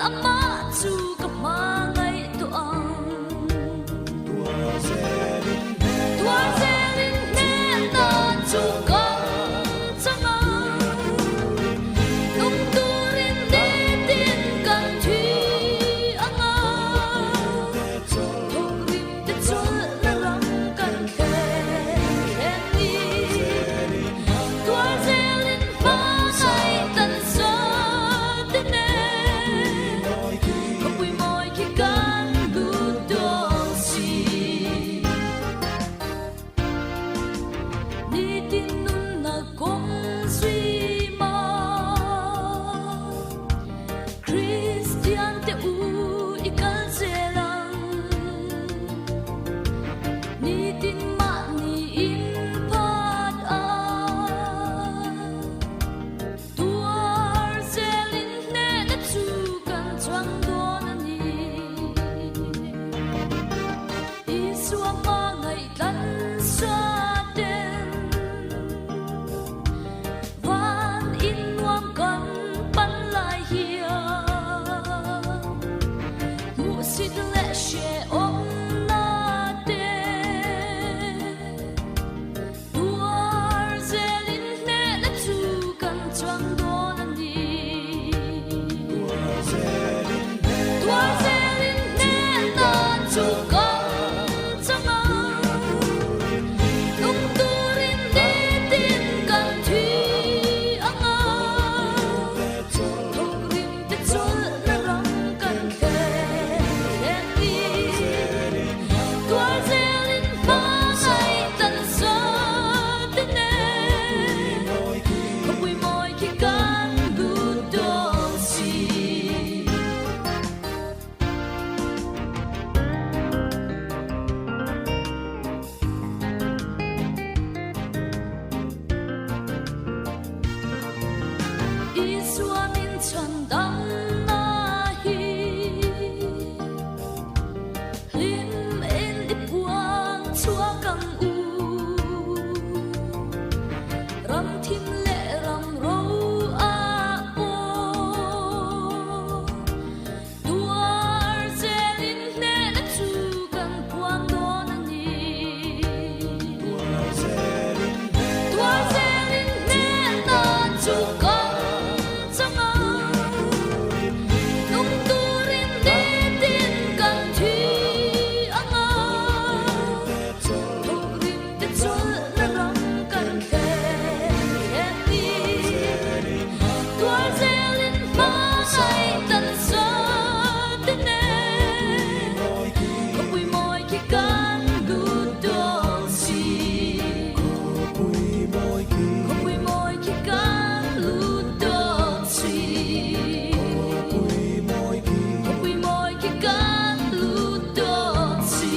amah chu ka hmangaih tawh ang. Tuar zelin hnehna chu kan chang ang. Nung turin nitin kan thi ang a. Thawk rim te chawlhna ram kan thlen thlen ni. Tuar zelin hmangaih kan sa te nen. Khawpui mawi khi kan lut dawn si. Nitin nunna kawng zui mah. Kristian te u i kal zel ang. Nitin mahni in phat a. Tuar zelin hnehna chu kan chuang dawn a ni. Isua hmangaih tlan sa ten van in nuam kan pan lai hian hmuhsit leh hrehawmna te Tuar zelin hnehna chu kan chuang dawn a ni. Tuar zelin hnehna chu kan chang a. Nung turin nitin kan thi ang a. Thawk rim te chawlhna ram kan thlen thlen ni. Tuar zelin hmangaih kan sa te nen khawpui mawi khi kan lut dawn si. Isua min chhan damna hi. Hlim en i puang chhuak ang u. Ram thim leh ram ro ah pawh tuar zelin hnehna chu kan puang dawn a ni. Tuar zelin hnehna chu kan chang ang. Nung turin nitin kan thi ang a. Thawk rim te chawlhna ram kan thlen thlen ni. Tuar zelin hmangaih kan sa te nen. Khawpui mawi khi kan lut dawn si. Khawpui mawi khi kan lut dawn si. Khawpui mawi khi kan lut dawn si.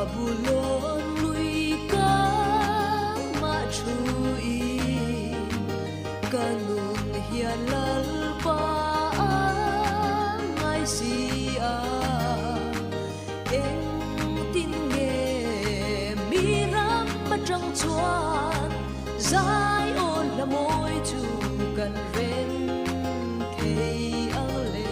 Babulon lui ka mah thu in ka nun hian Lalpa a ngai si a, engtin nge mi ram atang chuan Zion la mawi chu kan reng thei ang le.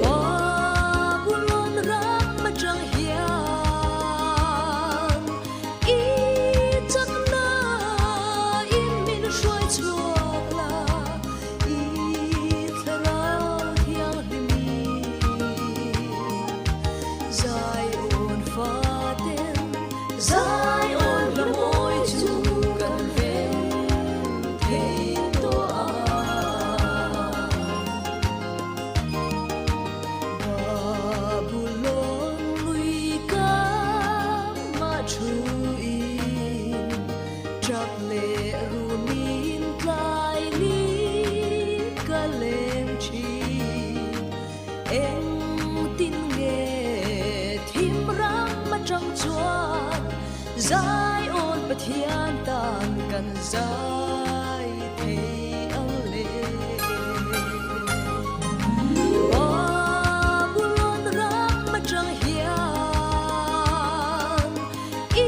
Babulon ram atang hian i chakna in min hruai chhuak la, i thlarau thianghlim i Zion faten Zion la mawi chu kan veng thei tawh a. Pathian tan kan zai thei ang le. Babulon ram atang hian i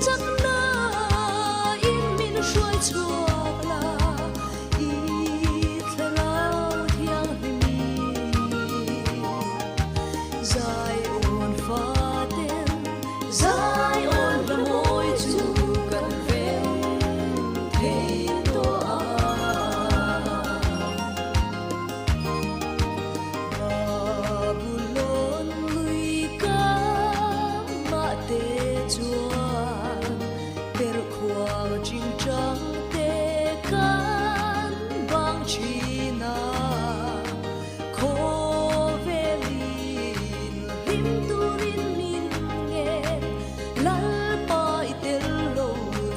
chakna in min hruai chhuak la, i thlarau thianghlim Zion faten Zion la mawi chu kan rem thei tawh a. Babulon lui kamah te chuan perhkhuang chingchang te kan bang thin a. Khawvelin hlim turin min ngen, Lalpa i tel lo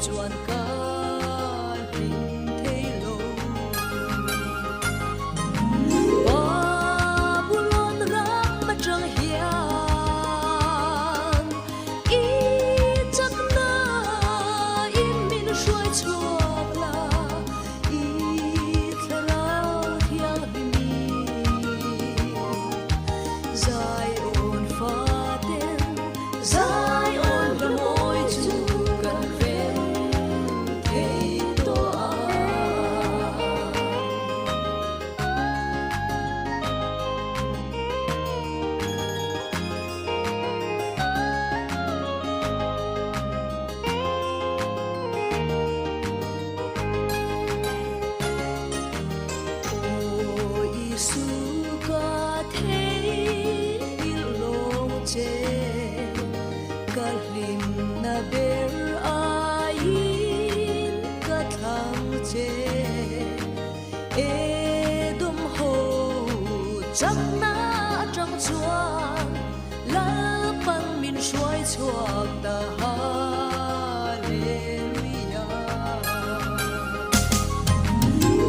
chuan ka hlim thei lo. Babulon ram atang hian i chakna in min hruai chhuak la, I thlarau thianghlim Zion faten Zion la mawi chu kan rem thei tawh a. Aw Isu ka theihngilh lawng che, ka hlimna ber aiin ka thlang che. Edom ho chakna atang chuan Lalpan min hruai chhuak ta Hallelujah.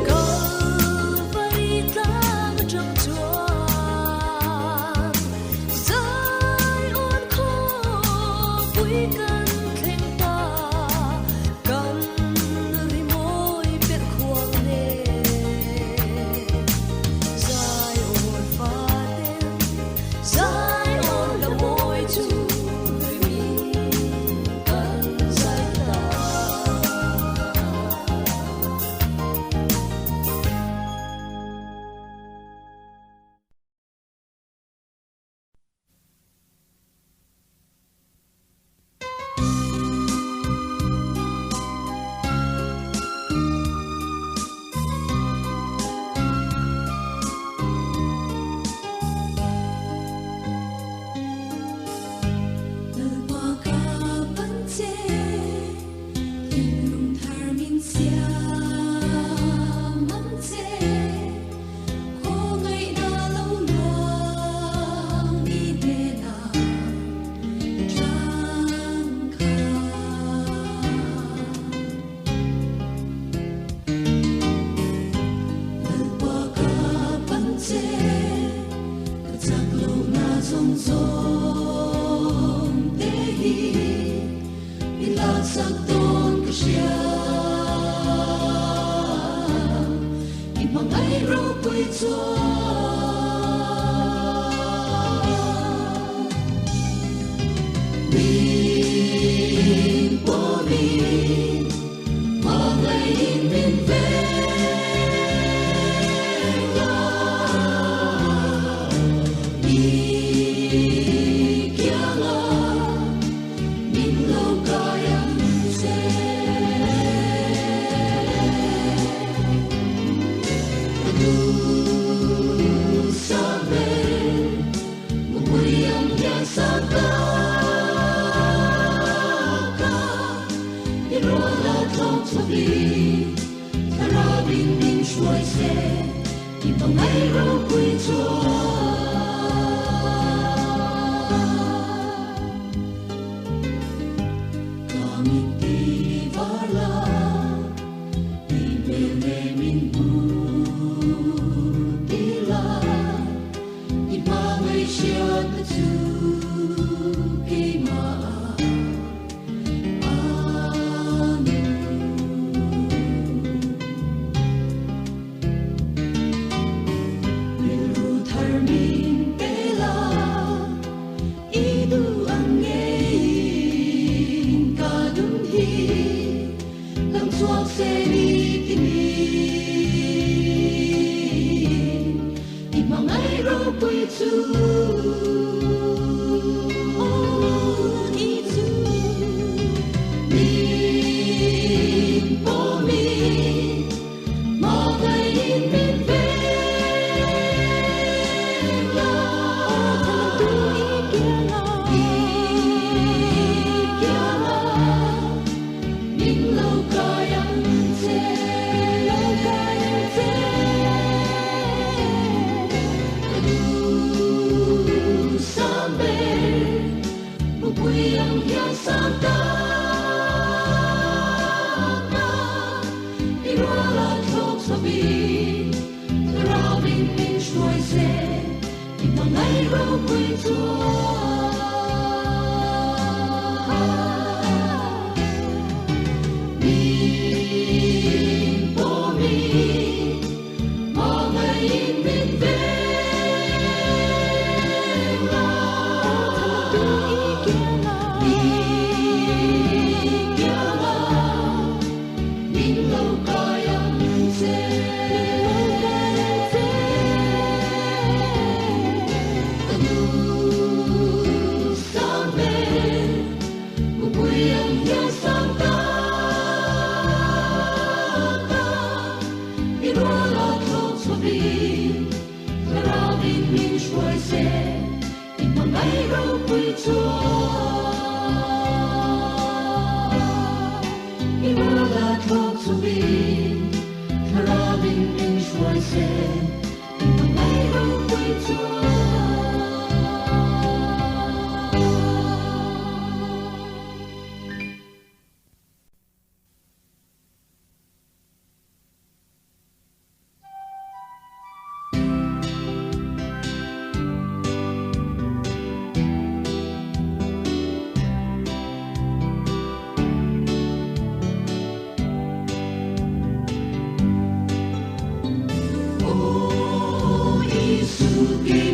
Kalvari tlang atang chuan Zion khawpui kan thleng ta, kan rimawi perh khuang nen. Zion faten Zion la mawi chu rimin kan zai ta. Lalpa ka pan che, thinlung thar min siam ang che, khawngaihna lo luang i hnenah changkha. Lalpa ka pan che, ka chak lohna zawng zawng te hi min laksak dawn ka hria. I hmangaih ropui chuan min pawmin hmangaihin min veng a. I kianga min lo kai ang che. Ka duhsam ve mupui ang hian sa ta ka i rual a tlawng chhuakin thlarau in min hruai se i hmangaih ropui chuan. Ka mit ti var la i hmel ne min hmu ti la i hmangaih hriat na chu keimah a chu. Aw Isu. Min pawmin hmangaihin min veng la. Aw tu i kiangah. I kiangah min lo kai ang che. Lo kai ang che. Ka duh sam ber mupui ang hian sang tak na i ruala thlawk chhovin thlarauin min hruai se i hmangaih ropui chuan. Min pawmin hmangaihin min veng la. Aw tu i kiangah. I kiangah min lo kai ang che. Min lo kai ang che. Ka duh sam ber mupui ang hian sang tak na i ruala thlawk chhovin thlarauin min hruai se i hmangaih ropui chuan. I ruala thlawk chhovin thlarauin min hruai se i hmangaih ropui chuan. Aw Isu kei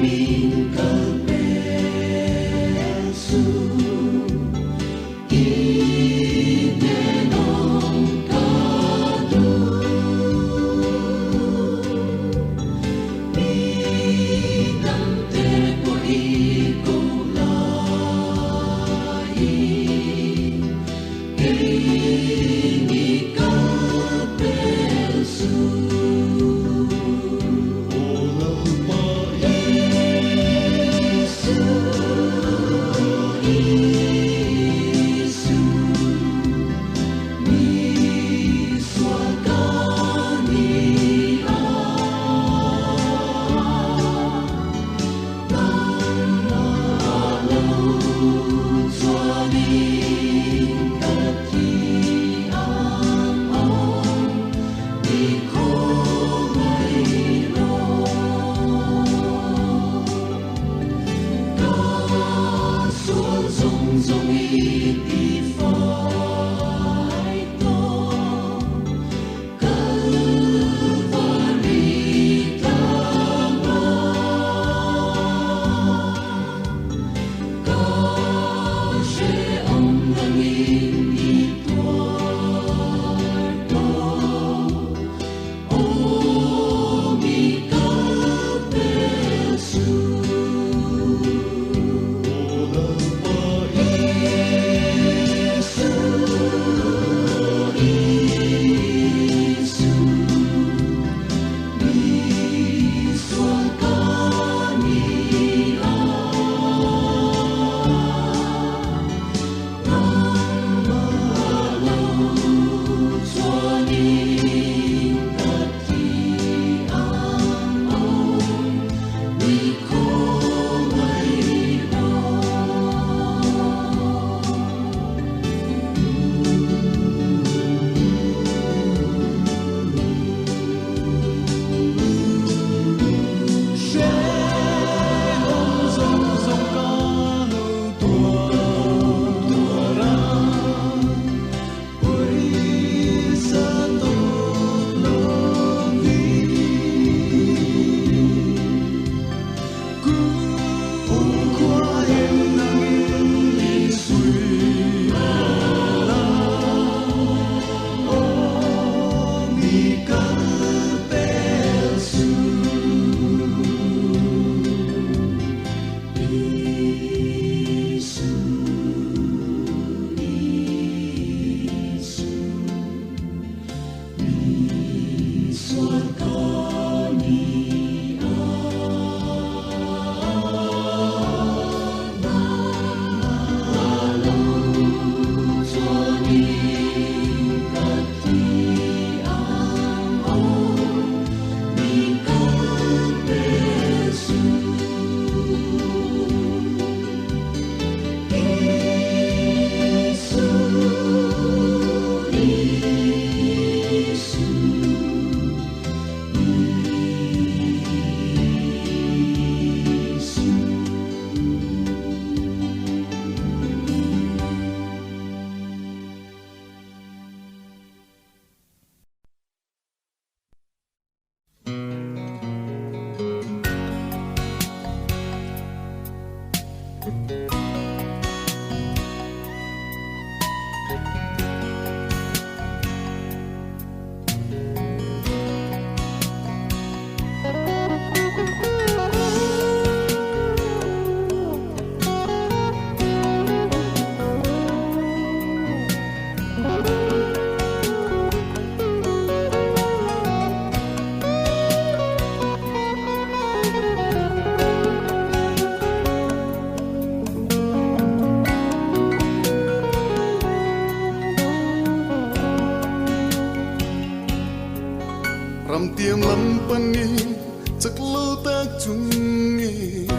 chungin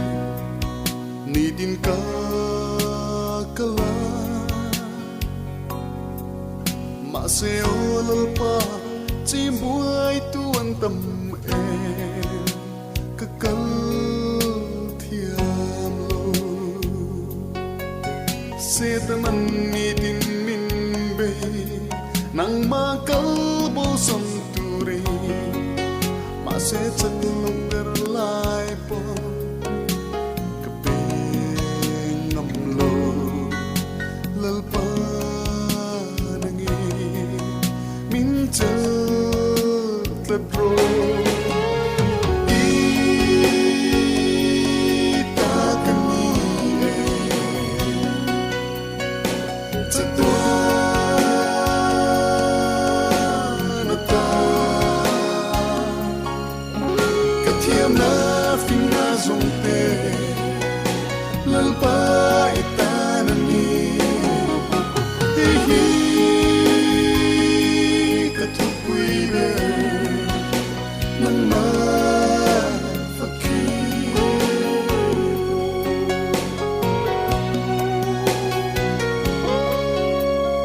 nitin ka kal a. Mahse aw Lalpa chim buaitu an tam em ka kal thiam lo. Setanan nitin min bei nangmah kal bosan turin mahse chat lo ber lai pawh ka pe ngam lo Lalpa nangin min chelh tlat rawh. I ta ka ni e chatuan ata ka thiamna finna zawng te Lalpa i tan a ni. Hei hi ka thupui ber nangmah fakhi.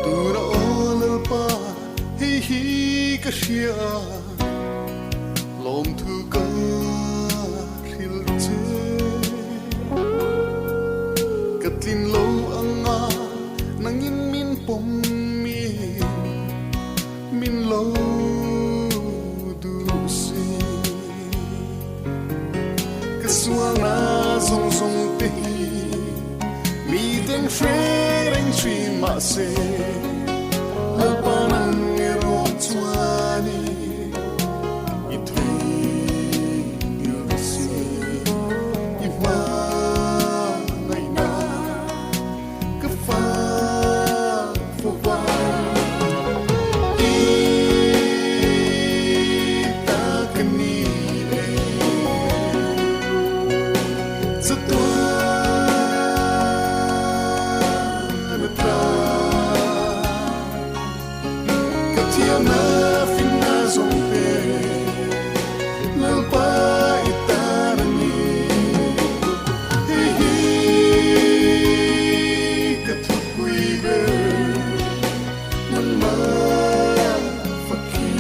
Tuna aw Lalpa hei hi ka hria a, lawmthu ka hrilh che. Ka tlin lo anga nangin min pawm mi, min lo duh si. Ka sualna zawng zawng te hi mi ten hre reng thin mahse Lalpa nang erawh chuanin i theihngilh si. I hmangaihna ka fak fo va. I ta ka ni e chatuan ata ka thiamna finna zawng te Lalpa i tan a ni. Hei hi ka thupui ber nangmah fakhi.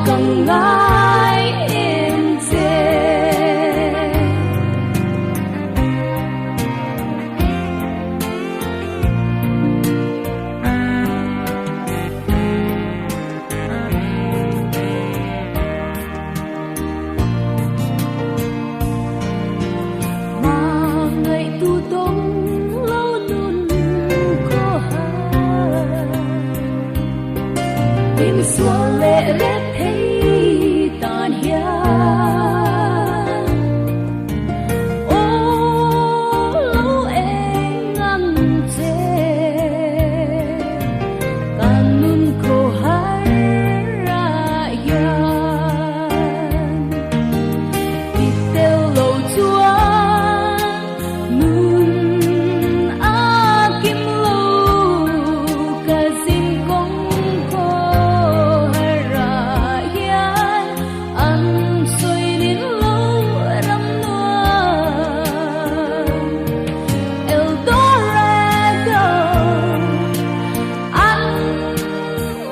ka ngai em che. Hmangaihtu dawng lo nun khaw har. Kei misual leh rep thei tan hian aw lo eng ang che. Kan nun khaw har ah hian i tel lo chuan nun a kim lo ka zin kawng khaw har ah hian an sawi nin lo ram nuam El Dorado an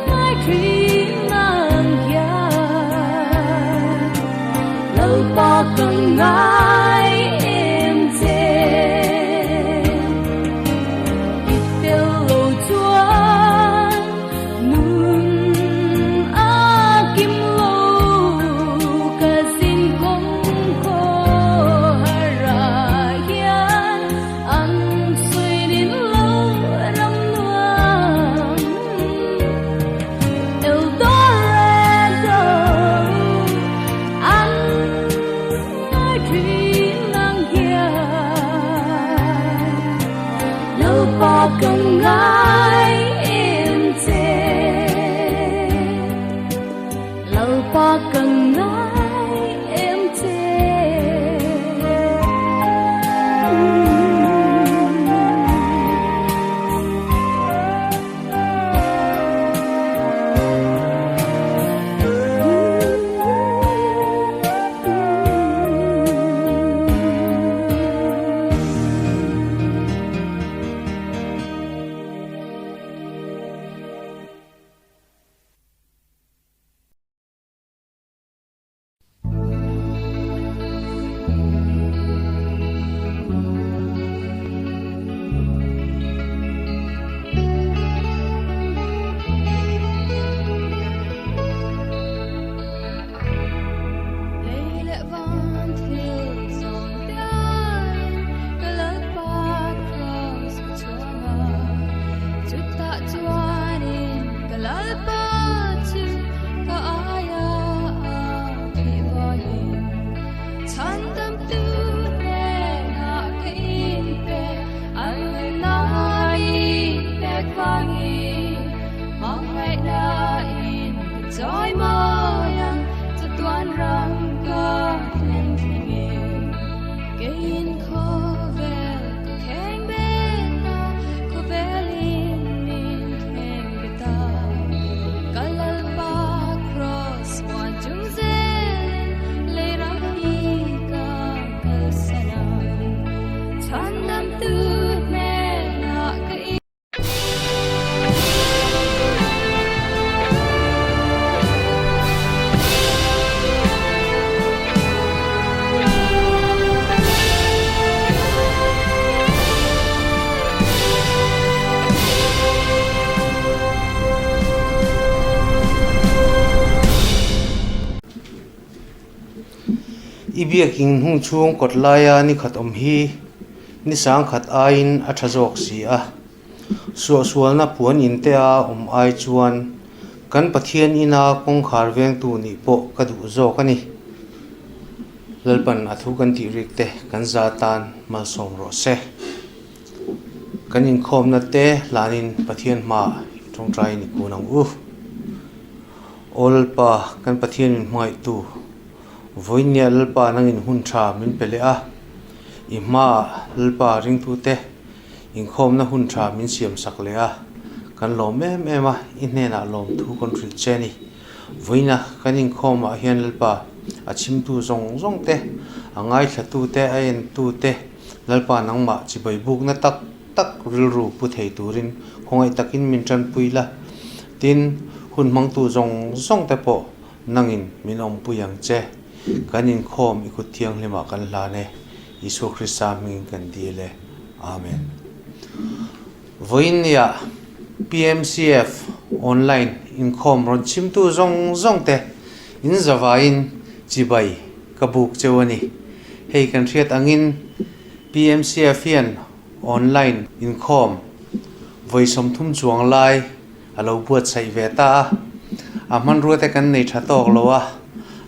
ngai thin ang hian Lalpa ka ngai em che. I tel lo chuan nun a kim lo ka zin kawng khaw har ah hian an sawi nin lo ram nuam El Dorado an ngai thin ang hian Lalpa ka ngai em che. Lalpa ka ngai em che. Lei leh van thil zawng te aiin ka Lalpa Kraws ka chhuang a, chutah chuanin ka Lalpa chu ka aia a thih vangin chhandamtu hnenah ka inpe an nunna-in pek vangin hmangaihna-in ka chawi mawi ang chatuan ram ka thleng thlengin keiin khawvel ka kheng bet a, khawvelin min kheng bet a. Ka Lalpa Kraws muan chung zelin lei ram hi ka kalsan a, chhandamtu hnenah ka I biakin hung chhung kawt laia ni khat awm hi ni sang khat aiin a tha zawk si a. Suahsualna puan in te a awm ai chuan kan Pathian ina kawngkhar vengtu nih pawh ka duh zawk a ni. Lalpan a thu kan tih rik te kan za tan malsawm rawh se. Kan inkhawmna te hlanin Pathian hmaah tawngtaiin i kun ang u. Aw Lalpa, kan Pathian min hmangaihtu, vawinia Lalpa nangin hun tha min pe leh a, i hmaah Lalpa ringtute Inkhawmna hun tha min siam sak leh a, kan lawm em em a, i hnenah lawmthu kan hrilh che a ni. Vawiina kan inkhawmah hian Lalpa a chhimtu zawng zawng te, a ngaithlatu te, a entu te, Lalpa nangmah chibai bukna tak tak rilru pu thei turin khawngaih takin min tanpui la. Tin, hun hmangtu zawng zawng te pawh. Nangin min awmpui ang che. Kan inkhawm i kut thianghlimah kan hlan e. Isua Krista hmingin kan dil e. Amen. Vawiinnia PMCF online inkhawm rawn chhimtu zawng zawng te in zavaiin chibai ka buk cheu a ni. Hei kan hriat angin PMCF hian online inkhawm vawi 30 chuang lai a lo buatsaih ve ta a. A hmanrua te kan nei tha tawk lo a,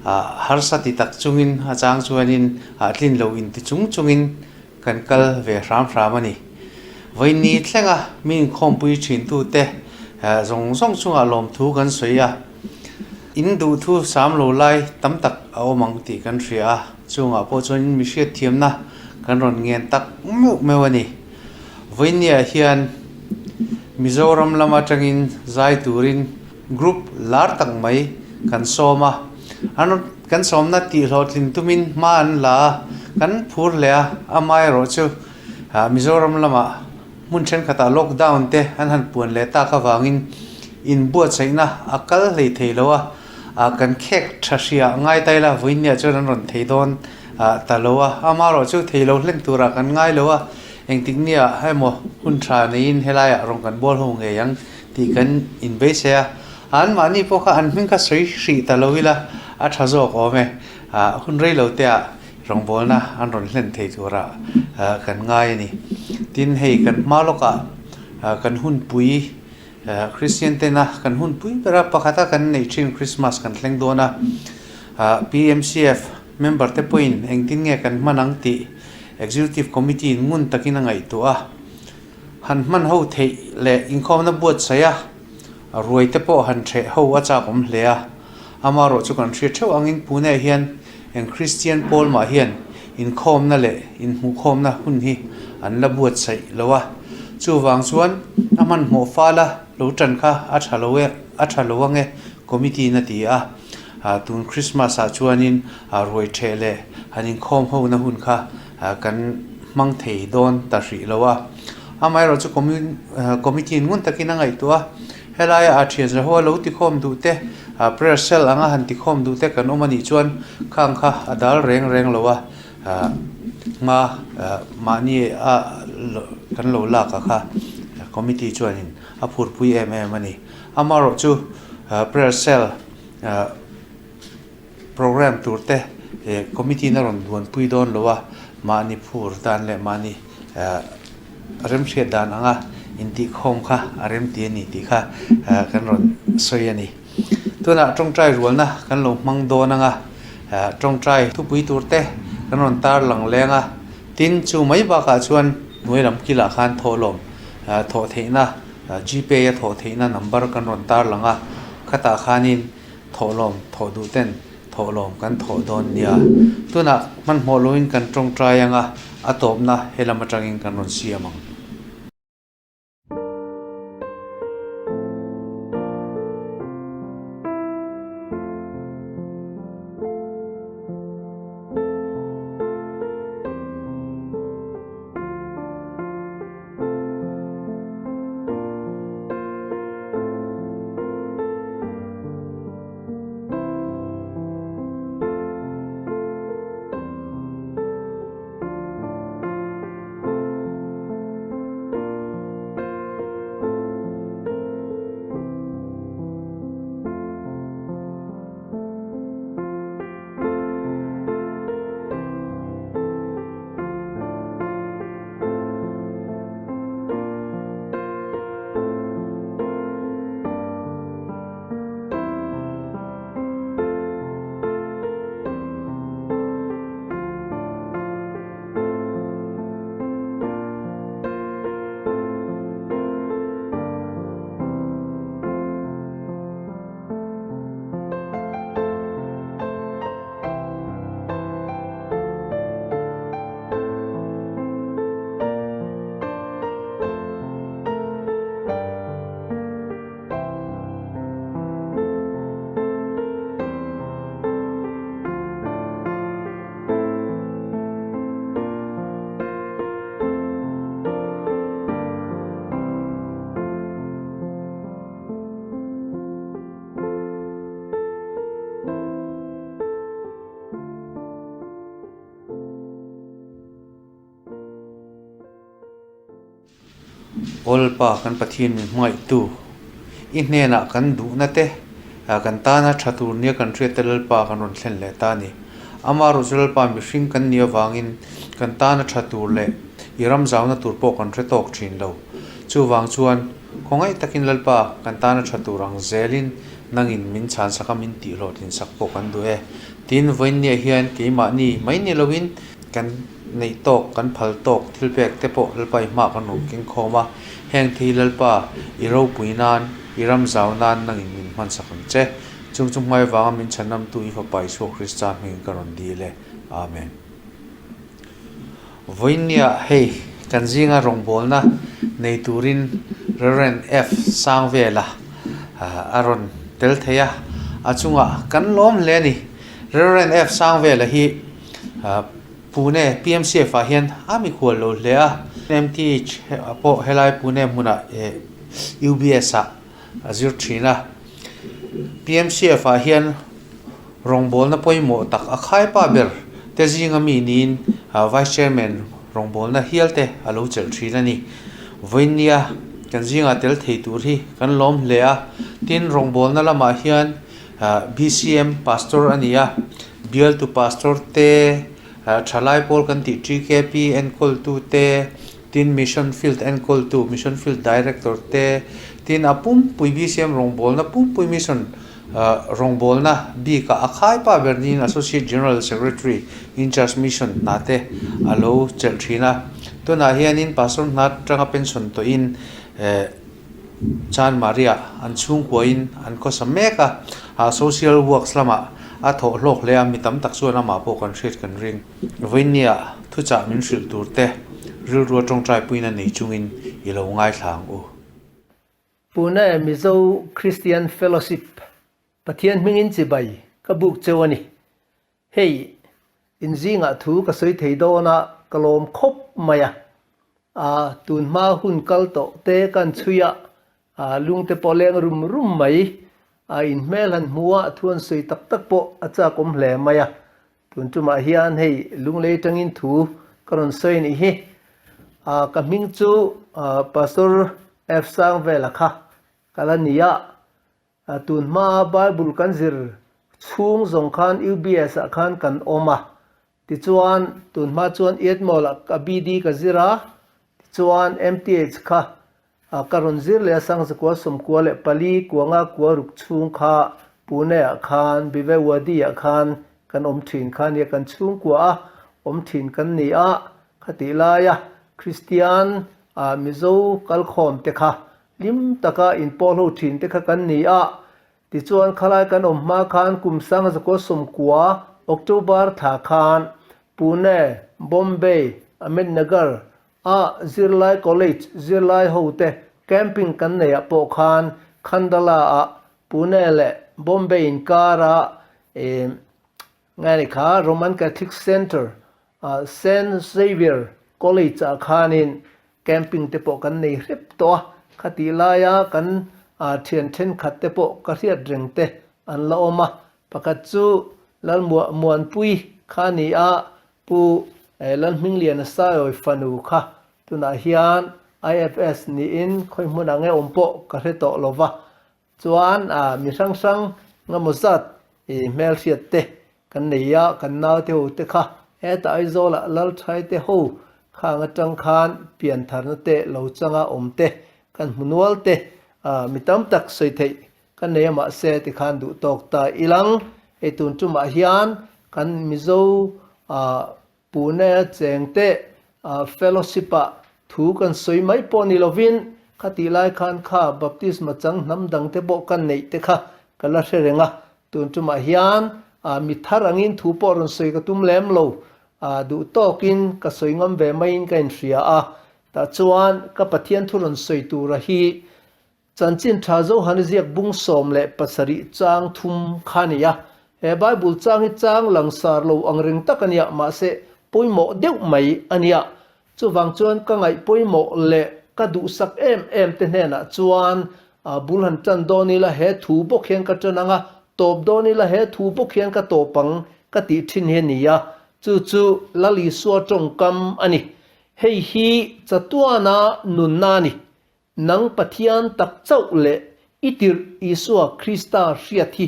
harsa ti tak chungin a chang chuanin tlin lo inti chung chungin Kan kal ve hram hram a ni. Vawiinni thlenga mi inkhawmpui thintute zawng zawng chungah lawmthu kan sawi a, in duhthu sam lo lai tam tak a awm ang tih kan hria a, chungah pawh chuan mi hriatthiamna kan rawn ngen tak meuh meuh a ni. Vawiinniah hian Mizoram lam atangin zai turin group lar tak mai kan sawm a, an kan sawmna tih hlawhtlin tumin hma an la a, kan phur hle a, amaherawh chu Mizoram lamah hmun thenkhatah lockdown te an han puan leh tak avangin inbuatsaihna a kal hlei thei lo a, kan khek tha hria ngai ta ila vawiinniah chuan an rawn thei dawn ta lo a, amaherawh chu thei lo hlen turah kan ngai lo a, engtik nia emaw hun tha neiin helaiah rawn kan bual ho ngei ang. Tih kan inbeisei a, anmahni pawh kha an hming kha sawi hrih ta lo ila a tha zawk awm e. Hun rei lo te ah rawngbawlna an rawn hlen thei turah kan ngai a ni. Tin, hei kan hma lawkah kan hunpui Kristian tena kan hunpui bera pakhata kan neih thin Krismas kan thleng dawn a, PMCF member te pawhin engtin nge kan hman ang tih Executive Committee in ngun takin a ngaihtuah a. Han hman ho theih leh inkhawmna buatsaih a, ruai te pawh han hreh ho a chak awm hle a. Amaherawh chu kan hriat theuh angin Pune hian eng Kristian pawl mah hian inkhawmna leh inhmuhkhawmna hun hi an la buatsaih lo a. Chuvang chuan a hmanhmawh fala lo tan kha a tha lo e, a tha lo ange committee in a ti a. Tun Christmas ah chuanin ruai ṭheh leh han inkhawm hona hun kha kan hmang thei dawn ta hrih lo a. Amaherawh chu committee ngun takin a ngaihtuah a, helaia a thian zaho a lo tikhawm duh te, prayer cell anga han tikhawm duh te kan awm a nih chuan khang kha a dal reng reng lo a, hma mahni a kan lo lak a kha committee chuanin a phurpui em em a ni. Amaherawh chu prayer cell Programme tur te committee in a rawn duanpui dawn lo a, mahni phur dan leh mahni remhriat dan anga intihkhawm kha a remti a ni tih kha kan rawn sawi a ni. Tunah tawngtai rualna kan lo hmang dawn anga tawngtai thupui tur te kan rawn tar lang leng a, tin chu mai bakah chuan hnuai lam kilah khan thawhlawm thawh theihna Gpay a thawh theihna number kan rawn tar lang a, khatah khanin Thawhlawm thawh duh ten thawhlawm kan thawh dawn nia. Tunah hmanhmawh loin kan tawngtai anga a tawpna he lam atangin kan rawn siam ang. Aw Lalpa kan Pathian min hmangaihtu i hnenah kan duhna te kan tana tha tur nia kan hriat te Lalpa kan rawn thlen leh ta a ni. Amaherawh chu Lalpa mihring kan nih avangin kan tana tha tur leh i ram zauna tur pawh kan hre tawk thin lo. Chuvang chuan khawngaih takin Lalpa kan tana tha tur ang zelin nangin min chhan sak a min tih hlawhtlin sak pawh kan duh e. Tin, vawiinniah hian keimahni mai ni loin kan neih tawk, kan phal tawk thil pek te pawh Lalpa i hma kan rawn keng khawm a. Heng thi Lalpa i ropui nan, i ram zau nan nangin min hman sak ang che. Chung chu hmai vanga min chhanamtu i Fapa Isua Krista hmingin ka rawn dil e. Amen. Vawiinniah hei kan zinga rawngbawlna nei turin Rev. F. Sangvela a rawn tel thei a, a chungah kan lawm hle a ni. Rev. F. Sangvela hi Pune PMCF ah hian a mikhual lo hle a, MTH pawh helai Pune hmunah UBS ah a zir thin a. PMCF ah hian rawngbawlna pawimawh tak a khaipa ber te zinga mi niin Vice Chairman rawngbawlna hial te a lo chelh thin a ni. Vawiinnia kan zingah tel thei tur hi kan lawm hle a, tin rawngbawlna lamah hian BCM Pastor a ni a, bialtu Pastor te, thalai pawl kan tih TKP enkawltu te, Tin, Mission Field enkawltu, Mission Field Director te, tin a pumpui BCM rawngbawlna pumpui Mission rawngbawlna bikah a khaipa ber niin Associate General Secretary in Charge Mission hna te a lo chelh thin a. Tunah hianin Pastor hna atanga pension tawhin Chan Maria an chhungkuain an khawsa mek a, Social Works lamah a thawh hlawk hle a, mi tam tak chuan amah pawh kan hriat kan ring. Vawinia thuchah min hrilh tur te rilrua tawngtai puina nei chungin i lo ngaithla ang u. Pune Mizo Christian Fellowship Pathian hmingin chibai ka buk cheu a ni. Hei, in zingah thu ka sawi thei dawn a, ka lawm khawp mai a. A, tun hma hun kal tawh te kan chhui a, a lungte pawh leng rum rum mai. A inhmel han hmu a, thu an sawi tak tak pawh a chak awm hle mai a. Tun tumah hian hei lunglei tangin thu ka rawn sawi anih hi. A ka hming chu Pastor F Sangvela kha ka la ni a. Tun hmaa Bible kan zir chhung zawng khan UBS ah khan kan awm a. Tichuan tun hma chuan Ietmall ah ka BD ka zir a. Tichuan MTH kha Ka rawn zir leh a Sangzakua 94 kuanga kua ruk chhung kha Pune ah khan Bivewadi ah khan kan awm thin kha nia kan chhungkua a awm thin kan ni a, khatih laia Kristian ah Mizo kalkhawm te kha hlim taka inpawl ho thin te kha kan ni a, tichuan khalai kan awm hma khan kum Sangzakua 90 October thla khan Pune, Bombay, Ahmednagar A zirlai college zirlai hote camping kan neih ah pawh khan Khandala ah Pune leh Bombay inkara eh nge ni kha Roman Catholic Centre ah Saint Xavier College ah khanin camping te pawh kan nei hrep tawh a, khatih laia kan thian thenkhat te pawh ka hriat reng te an la awm a, pakhat chu Lalmuah Muanpui kha a ni a, Pu Lalhmingliana Saiawi fanu kha tunah hian IFS niin khawi hmunah nge awm pawh ka hre tawh lo va, chuan mi hrang hrang engemaw zat hmelhriat te kan nei a, kan naute ho te kha hetah Aizawlah Lalthai te ho khang atang khan piantharna te lo changa awm te kan hmu nual te mi tam tak sawi theih Ka nei a mahse tikhan duh tawk ta ilang hei tun tumah hian kan Mizo Pune chengte fellowship ah thu kan sawi mai pawh ni lovin khatih lai khan kha baptisma chang hnam dang te pawh kan neih te kha ka la hre reng a, tun tumah hian mi thar angin thu pawh rawn sawi ka tum lem lo, duh tawkin ka sawi ngam ve maiin ka inhria a, tah chuan ka Pathian thu rawn sawi tura hi Chanchin tha Johana ziak bung 17 chang thum kha a ni a. He Bible chang hi chang langsar lo ang reng tak a nia, mahse pawimawh deuh mai a nia. Chuvang chuan ka ngaih pawimawh leh ka duhsak em em te hnenah chuan bul han tan dawn ila he thu bawk hian ka tan ang a, tawp dawn ila he thu bawk hian ka tawp ang ka tih thin hi a ni a. Chu chu Lal Isua tawngkam a ni. Hei hi chatuana nunna a ni. Nang Pathian tak chauh leh i tirh Isua Krista hriat hi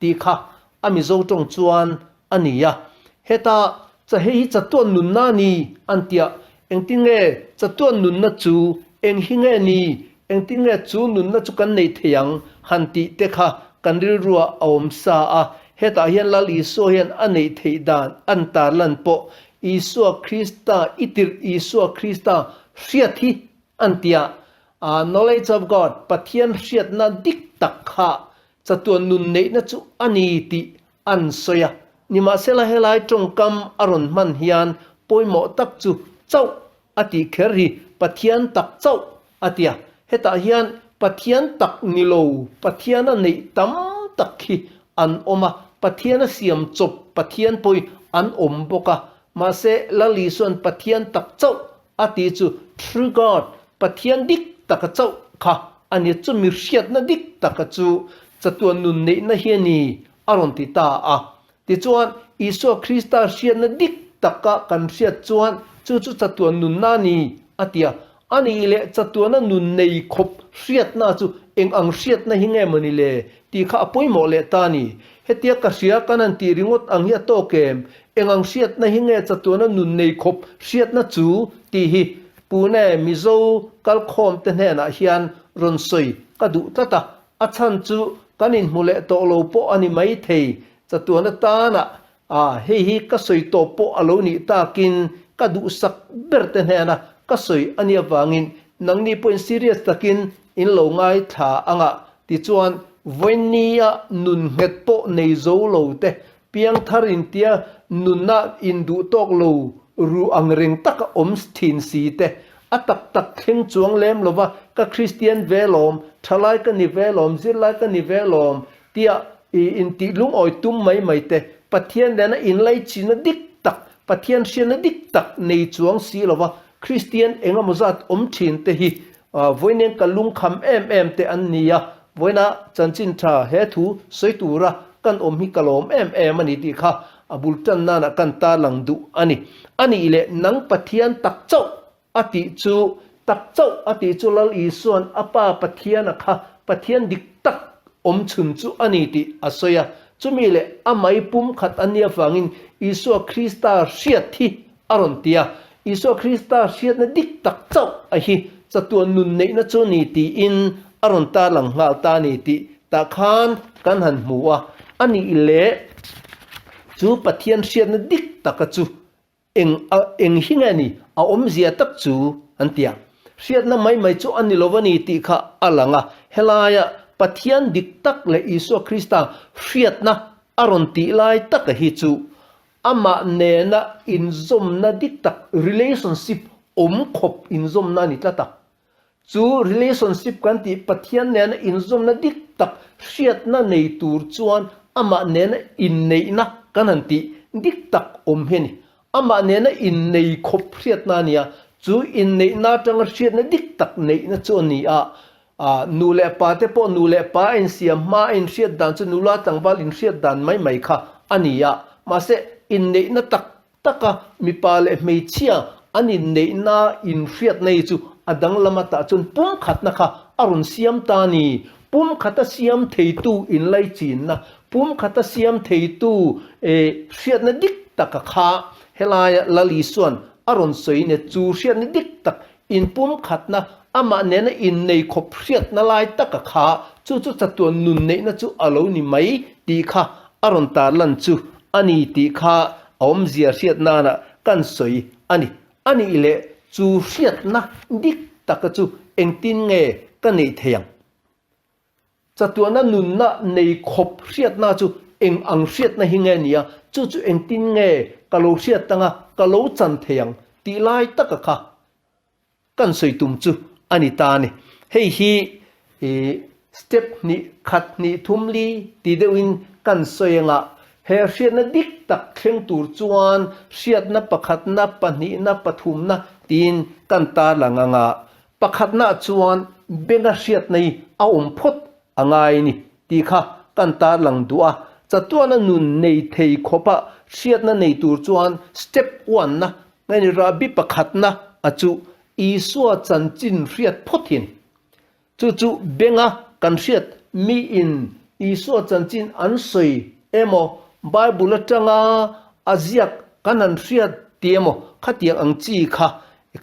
tih kha a Mizo tawng chuan a ni a. Heta cha hei hi chatuan nunna a ni an tia, engtin nge chatuan nunna chu eng hi nge ni, engtin nge chu nunna chu kan nei thei ang han tih te kha kan rilrua a awm sa a. Hetah hian Lal Isua hian a neih theih dan an tarlan pawh Isua Krista i tirh Isua Krista hriat hi an tia. Knowledge of God, Pathian hriatna dik tak kha Chatuan nun neihna chu a ni tih an sawi a. Nimahsela helai tawngkam a rawn hman hian pawimawh tak chu chauh a tih kher hi Pathian tak chauh a ti a. Hetah hian Pathian tak ni lo Pathiana neih tam tak hi an awm a, Pathiana siam chawp Pathian pawhin an awm bawk a. Mahse Lal Isuan Pathian tak chauh A ti chu True God, Pathian dik taka chauh kha a ni, chu mi hriatna dik taka chu chatuan nun neihna hi a ni, a rawn ti ta a. Tichuan, Isua Krista hriatna dik taka kan hriat chuan chu chu chatuan nunna a ni, a ti a. A nih leh chatuana nun nei khawp hriatna chu eng ang hriatna hi nge maw ni le? tih kha a pawimawh leh ta a ni. Hetia ka hria kan han tih ringawt ang hi a tawk em? Eng ang hriatna hi nge chatuana nun nei khawp hriatna chu tih hi Pune Mizo kalkhawmte hnenah hian rawn sawi ka duh tlat a, a chhan chu kan inhmu leh tawh lo pawh a ni mai thei. Chatuana tanah a hei hi ka sawi tawp pawh a lo nih takin ka duhsak berte hnena ka sawi a nih avangin nangni pawhin serious takin in lo ngaithla anga tichuan vawinia nun nghet pawh nei zo lo te Piangthar intia nunna induh tawk lo ru ang reng taka awm thin si te, a tak tak thleng chuang lem lova ka Kristian ve lawm, thalai ka ni ve lawm, zirlai ka ni ve lawm tia i intih lungawi tum mai mai te, Pathian nena inlaichinna dik tak, Pathian hriatna dik tak nei chuang si lova Kristian engemaw zat awm thin te hi Vawiin ka lungkham em em te an ni a, vawiina chanchin tha he thu sawi tura kan awm hi ka lawm em em a ni tih kha a bul tan nana kan tarlang duh a ni. A nih leh nang Pathian tak chauh a tih chu tak chauh a tih chu Lal Isua'n a Pa Pathiana kha Pathian dik tak awm chhun chu a ni tih a sawi a, chumi leh a mai pum khat a nia vangin Isua Krista hriat hi A rawn ti a, Isua Krista hriatna dik tak chauh a hi chatuan nun neihna chu ni tiin a rawn tarlang nghal ta ni tih tah khan kan han hmu a. A nih leh chu Pathian hriatna dik taka chu eng a eng hi nge ni a awmzia tak chu an ti a. Hriatna mai mai chu a ni lo a ni tih kha a lang a. Helaia Pathian dik tak leh Isua Krista hriatna a rawn tih lai taka hi chu Amah nena inzawmna dik tak, relationship, awm khawp inzawmna a ni tlat a. Chu relationship kan tih Pathian nena inzawmna dik tak hriatna nei tur chuan amah nena inneihna kan han tih dik tak awm hi a ni. Amah nena innei khawp hriatna a ni a, chu inneihna atanga hriatna dik tak neihna chu a ni a. A, nu leh pa te pawh nu leh pa a insiam hma a inhriat dan chu nula tlangval inhriat dan mai mai kha a ni a. Mahse, inneihna tak taka mipa leh hmeichhia an inneihna inhriatna hi chu a danglam atah chuan pumkhatna kha a rawn siam ta a ni. Pumkhata siam theitu inlaichinna, pumkhata siam theitu hriatna dik taka kha helaia Lal Isua'n a rawn sawi nia chu hriatna dik tak Inpumkhatna, amah nena innei khawp hriatna lai taka kha chu chu chatuan nun neihna chu a lo ni mai tih kha a rawn tarlan chu a ni tih kha a awmzia hriat nana kan sawi a ni. A nih leh chu hriatna dik taka chu engtin nge ka neih thei ang? Chatuahna nunna nei khawp hriatna chu eng ang hriatna hi nge nia, chu chu engtin nge ka lo hriat anga ka lo chan thei ang tih lai taka kha kan sawi tum chu a ni ta a ni. Hei hi step hnih khat hnih thum li ti deuhin kan sawi anga he hriatna dik tak thleng tur chuan hriatna pakhatna pahnihna pathumna tiin kan tarlang anga Pakhatnaah chuan benga hriatna hi a awm phawt a ngai ni tih kha kan tarlang duh a, chatuana nun nei thei khawpa hriatna nei tur chuan step one na, nge ni rahbi pakhatna a chu Isua chanchin hriat phawt hi a ni. Chu chu benga kan hriat miin Isua chanchin an sawi emaw, Bible atanga a ziak kan han hriat ti emaw khatiang ang chi kha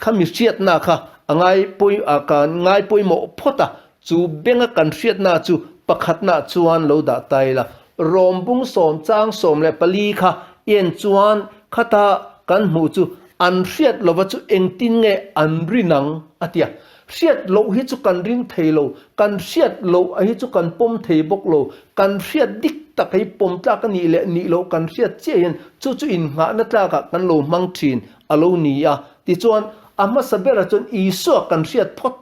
khami hriatna kha a ngai pawi a kan ngai pawimawh phawt a, chu benga kan hriatna chu pakhatna chuan lo dah ta ila. Rawm bung sawm chang 14 kha en chuan khata kan hmuh chu an hriat lova chu engtin nge an rin ang a ti a. Hriat loh hi chu kan ring thei lo, kan hriat loh a hi chu kan pawm thei bawk lo, kan hriat dik tak hi pawm tlak a nih leh nih loh kan hriat chiah hian chu chu innghahna tlakah kan lo hmang thin a lo ni a. Tichuan, a hmasa berah chuan Isua kan hriat phawt.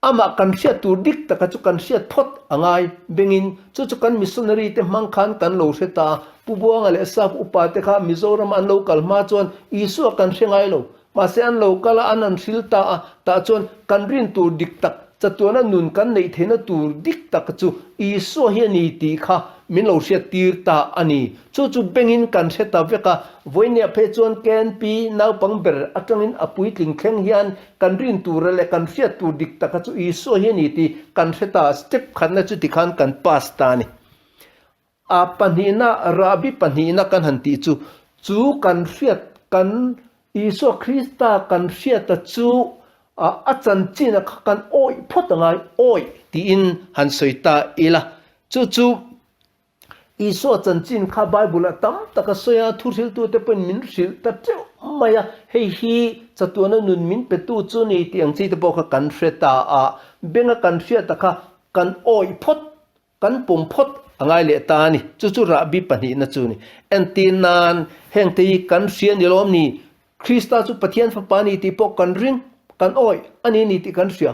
Amah kan hriat tur dik taka chu kan hriat phawt a ngai bengin chu chu kan missionary te hmang khan kan lo hre ta a. Pu Buanga leh Sap upa te kha Mizoram an lo kal hma chuan Isua kan hre ngai lo. Mahse an lo kal a, an han hril ta a, tah chuan kan rin tur dik tak, chatuana nun kan neih theihna tur dik tak chu Isua hi a ni tih kha min lo hriat tir ta a ni. Chu chu bengin kan hre ta vek a, vawinia phei chuan KNP naupang ber atangin a puitling thleng hian kan rin tura leh kan hriat tur dik taka chu Isua hi a ni tih kan hre ta a, step khatna chu tikhan kan pass ta a ni. A pahnihna, rahbi pahnihna kan han tih chu, chu kan hriat kan Isua Krista kan hriata chu a chanchin a kha kan awih phawt a ngai, awih tiin han sawi ta ila. Chu chu Isua chanchin kha Bible-ah tam tak a sawi a, thuhriltute pawhin min hrilh ta teuh mai a, hei hi chatuana nun min petu chu ni tih ang chi te pawh kha kan hre ta a, benga kan hriata kha kan awih phawt Kan pawm phawt a ngai leh ta a ni. Chu chu rahbi pahnihna chu a ni. Entir nan, hengte hi kan hria ni lawm ni? Krista chu Pathian Fapa a ni tih pawh kan ring, kan awih a ni ni tih kan hria.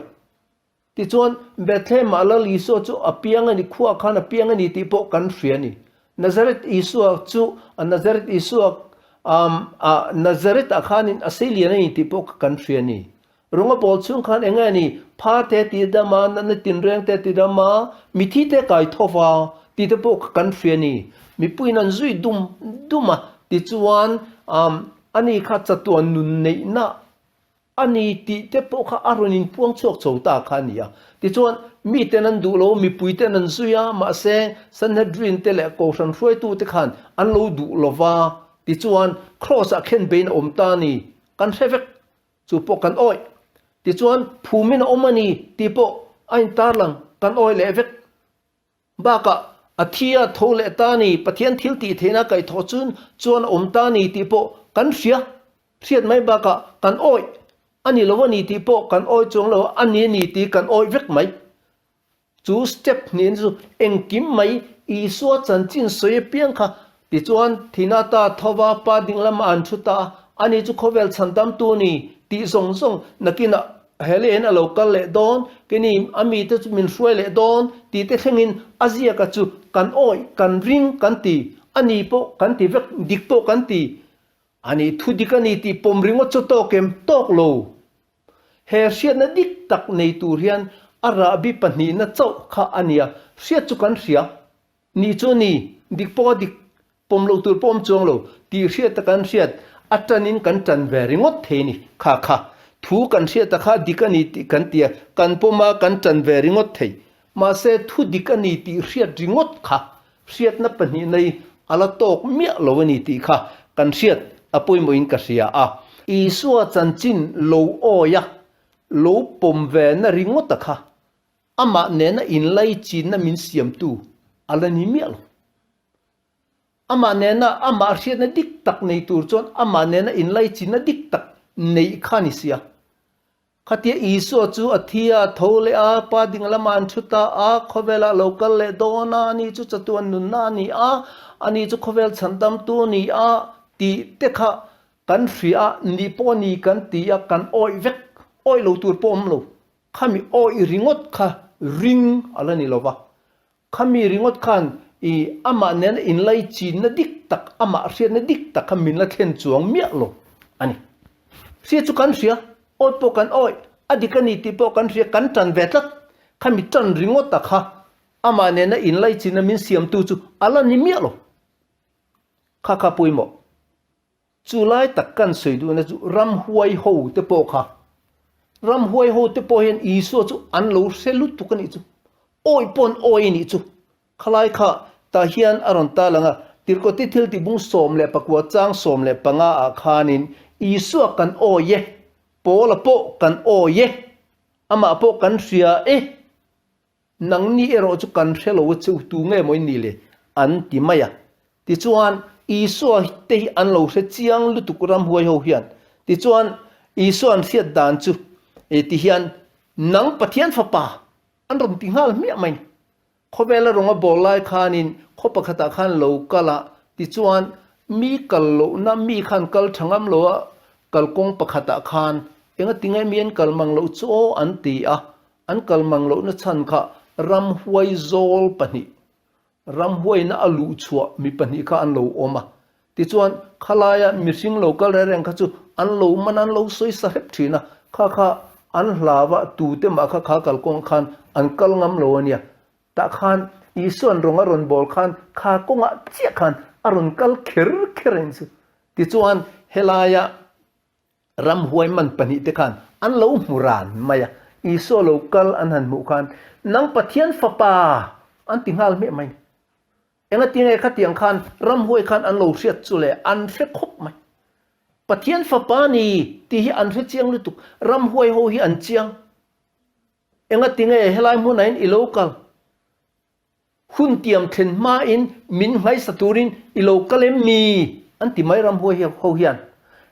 Tichuan, Bethlehem-ah Lal Isua chu a piang a ni, khuaah khan a piang a ni tih pawh kan hria a ni. Nazareth Isua chu a Nazareth Isua, um, ah, Nazareth-ah khanin a seilian a ni tih pawh kan hria a ni. Runga pawl chhung khan eng nge ni? Pha te ti dam a, natna tinreng te ti dam a, mithi te kai tho va ti te pawh kha kan hria ni. Mipuiin an zui dum dum a, tichuan ani kha chatuan nun neihna a ni tih te pawh kha a rawn inpuang chhuak chho ta kha a ni a. Tichuan miten an duh lo, mipui ten an zui a, mahse Sanhedrin te leh Kohhran hruaitu te khan an lo duh lo va, tichuan Kraws ah khen beiin a awm ta a ni, kan hre vek. Chu pawh kan awih. Tichuan, phumin a awm a ni tih pawh a intarlang kan awih leh vek. Bakah, a thi a tho leh ta a ni, Pathian thil tih theihna kaihthawh chun chuan a awm ta a ni tih pawh kan hria. Hriat mai bakah, kan awih a ni lo a ni tih pawh kan awih chuang lo a ni a ni tih kan awih vek mai. Chu step hnihin chu engkim mai Isua chanchin sawi apiang kha tichuan Thinata thova pa ding lama an thu ta a, ani chu khawvel chhandamtu a ni tih zawng zawng nakinah he leh in a lo kal leh dawn, keni a mite chu min hruai leh dawn tih te thlengin a ziaka chu kan awih, kan ring kan ti, ani pawh kan ti vek, dik pawh kan ti, ani thu dik a ni tih pawm ringawt chu tawk em? Tawk lo. He hriatna dik tak nei tur hian a rahbi pahnihna chauh kha a nia, hriat chu kan hria. Nih chu a ni, dik pawh a dik, pawm loh tur pawh awm chuang lo, tih hriata kan hriat, a tanin kan tan ve ringawt thei a ni. Kha kha, thu kan hriata kha dik a ni tih kan ti a, kan pawm a, kan tan ve ringawt thei. Mahse, thu dik a ni tih hriat ringawt kha hriatna pahnihna hi a la tawk miah lo a ni tih kha kan hriat a pawimawhin ka hria a. Isua chanchin lo awi a, lo pawm ve na ringawta kha amah nena inlaichinna min siamtu a la ni miah lo. Amah nena amah hriatna dik tak nei tur chuan amah nena inlaichinna dik tak neih kha a ni sia. Khatia Isua chu a thi a, tho leh a, Pa ding lamah an thu ta a, khawvelah lo kal leh dawn a, ani chu chatuan nunna a ni a, ani chu khawvel chhandamtu a ni a, tih te kha kan hria a, nih pawh a ni kan ti a, kan awih vek, awih lo tur pawh awm lo. Khami awih ringawt kha ring a la ni lo va. Khami ringawt khan i amah nena inlaichinna dik tak, amah hriatna dik tak kha min la thlen chuang miah lo a ni. Hria chu kan hria, awih pawh kan awih, a dik a ni tih pawh kan hria, kan tan ve tlat. Khami tan ringawta kha amah nena inlaichinna min siamtu chu a la ni miah lo. Kha kha pawimawh. Chu lai tak kan sawi duhna chu ramhuai ho te pawh kha. Ramhuai ho te pawh hian Isua chu an lo hre lutuk a nih chu. Awih pawh an awih a nih chu. Khalai kha tah hian a rawn tal ang a, Tirhkawti thil tihbung 19 chang 15 ah khanin Isua kan awih e, Paula pawh kan awih e, amah pawh kan hria e, Nangni erawh chu kan hre lo che u, tu nge maw in nih le? an ti mai a. Tichuan, Isua te hi an lo hre chiang lutuk ramhuai ho hian. Tichuan, Isua an hriat dan chu ti hian, Nang Pathian Fapa! an rawn ti nghal hmiah mai. Khawvela rawnga bawl lai khanin khaw pakhatah khan lo kal a, tichuan mi kal lohna mi khan kal tha ngam lo a, kalkawng pakhatah khan engatinge mi an kal mang loh chu aw an ti a, An kal mang lohna chhan kha ramhuai zawl pahnih, ramhuaina a luh chhuah mi pahnih kha an lo awm a. Tichuan, khalaia mihring lo kal reng reng kha chu an lo man an lo sawi sa hrep thin a, kha kha an hlau a, tute mah kha kha kalkawngah khan an kal ngam lo a nia. Tah khan Isua'n rawng a rawn bawl khan kha kawngah chiah khan a rawn kal kher kher a ni chu. Tichuan, helaia Ramhuai man pahnihte khan an lo hmu ran mai a, Isua lo kal an han hmuh khan, Nang Pathian Fapa! an ti nghal hmeh mai. Engatinge khatiang khan ramhuai khan an lo hriat chu le? An hre khawp mai. Pathian Fapa ni tih hi an hre chiang lutuk. Ramhuai ho hi an chiang. Engatinge helai hmunah hian i lo kal? Hun tiam thlen hmain min nghaisa turin i lo kal em mi? an ti mai ramhuai ho hian.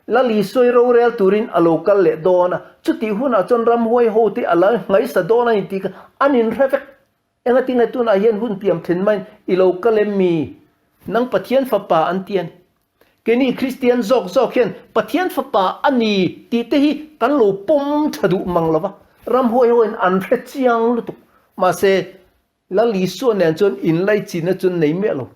Lali sawi rorel turin a lo kal leh dawn a, chutih hunah chuan ramhuai ho te a la nghaisa dawn a ni tih kha an inhre vek. Engatinge tunah hian hun tiam thlen hmain i lo kal em mi? Nang Pathian fapa an ti a ni. Keini Kristian zawk zawk hian Pathian fapa a ni tih te hi kan lo pawm tha duh mang lo va, ramhuai ho in an hre chiang lutuk. Mahse, Lal Isua nen chuan inlaichinna chu an nei miah lo.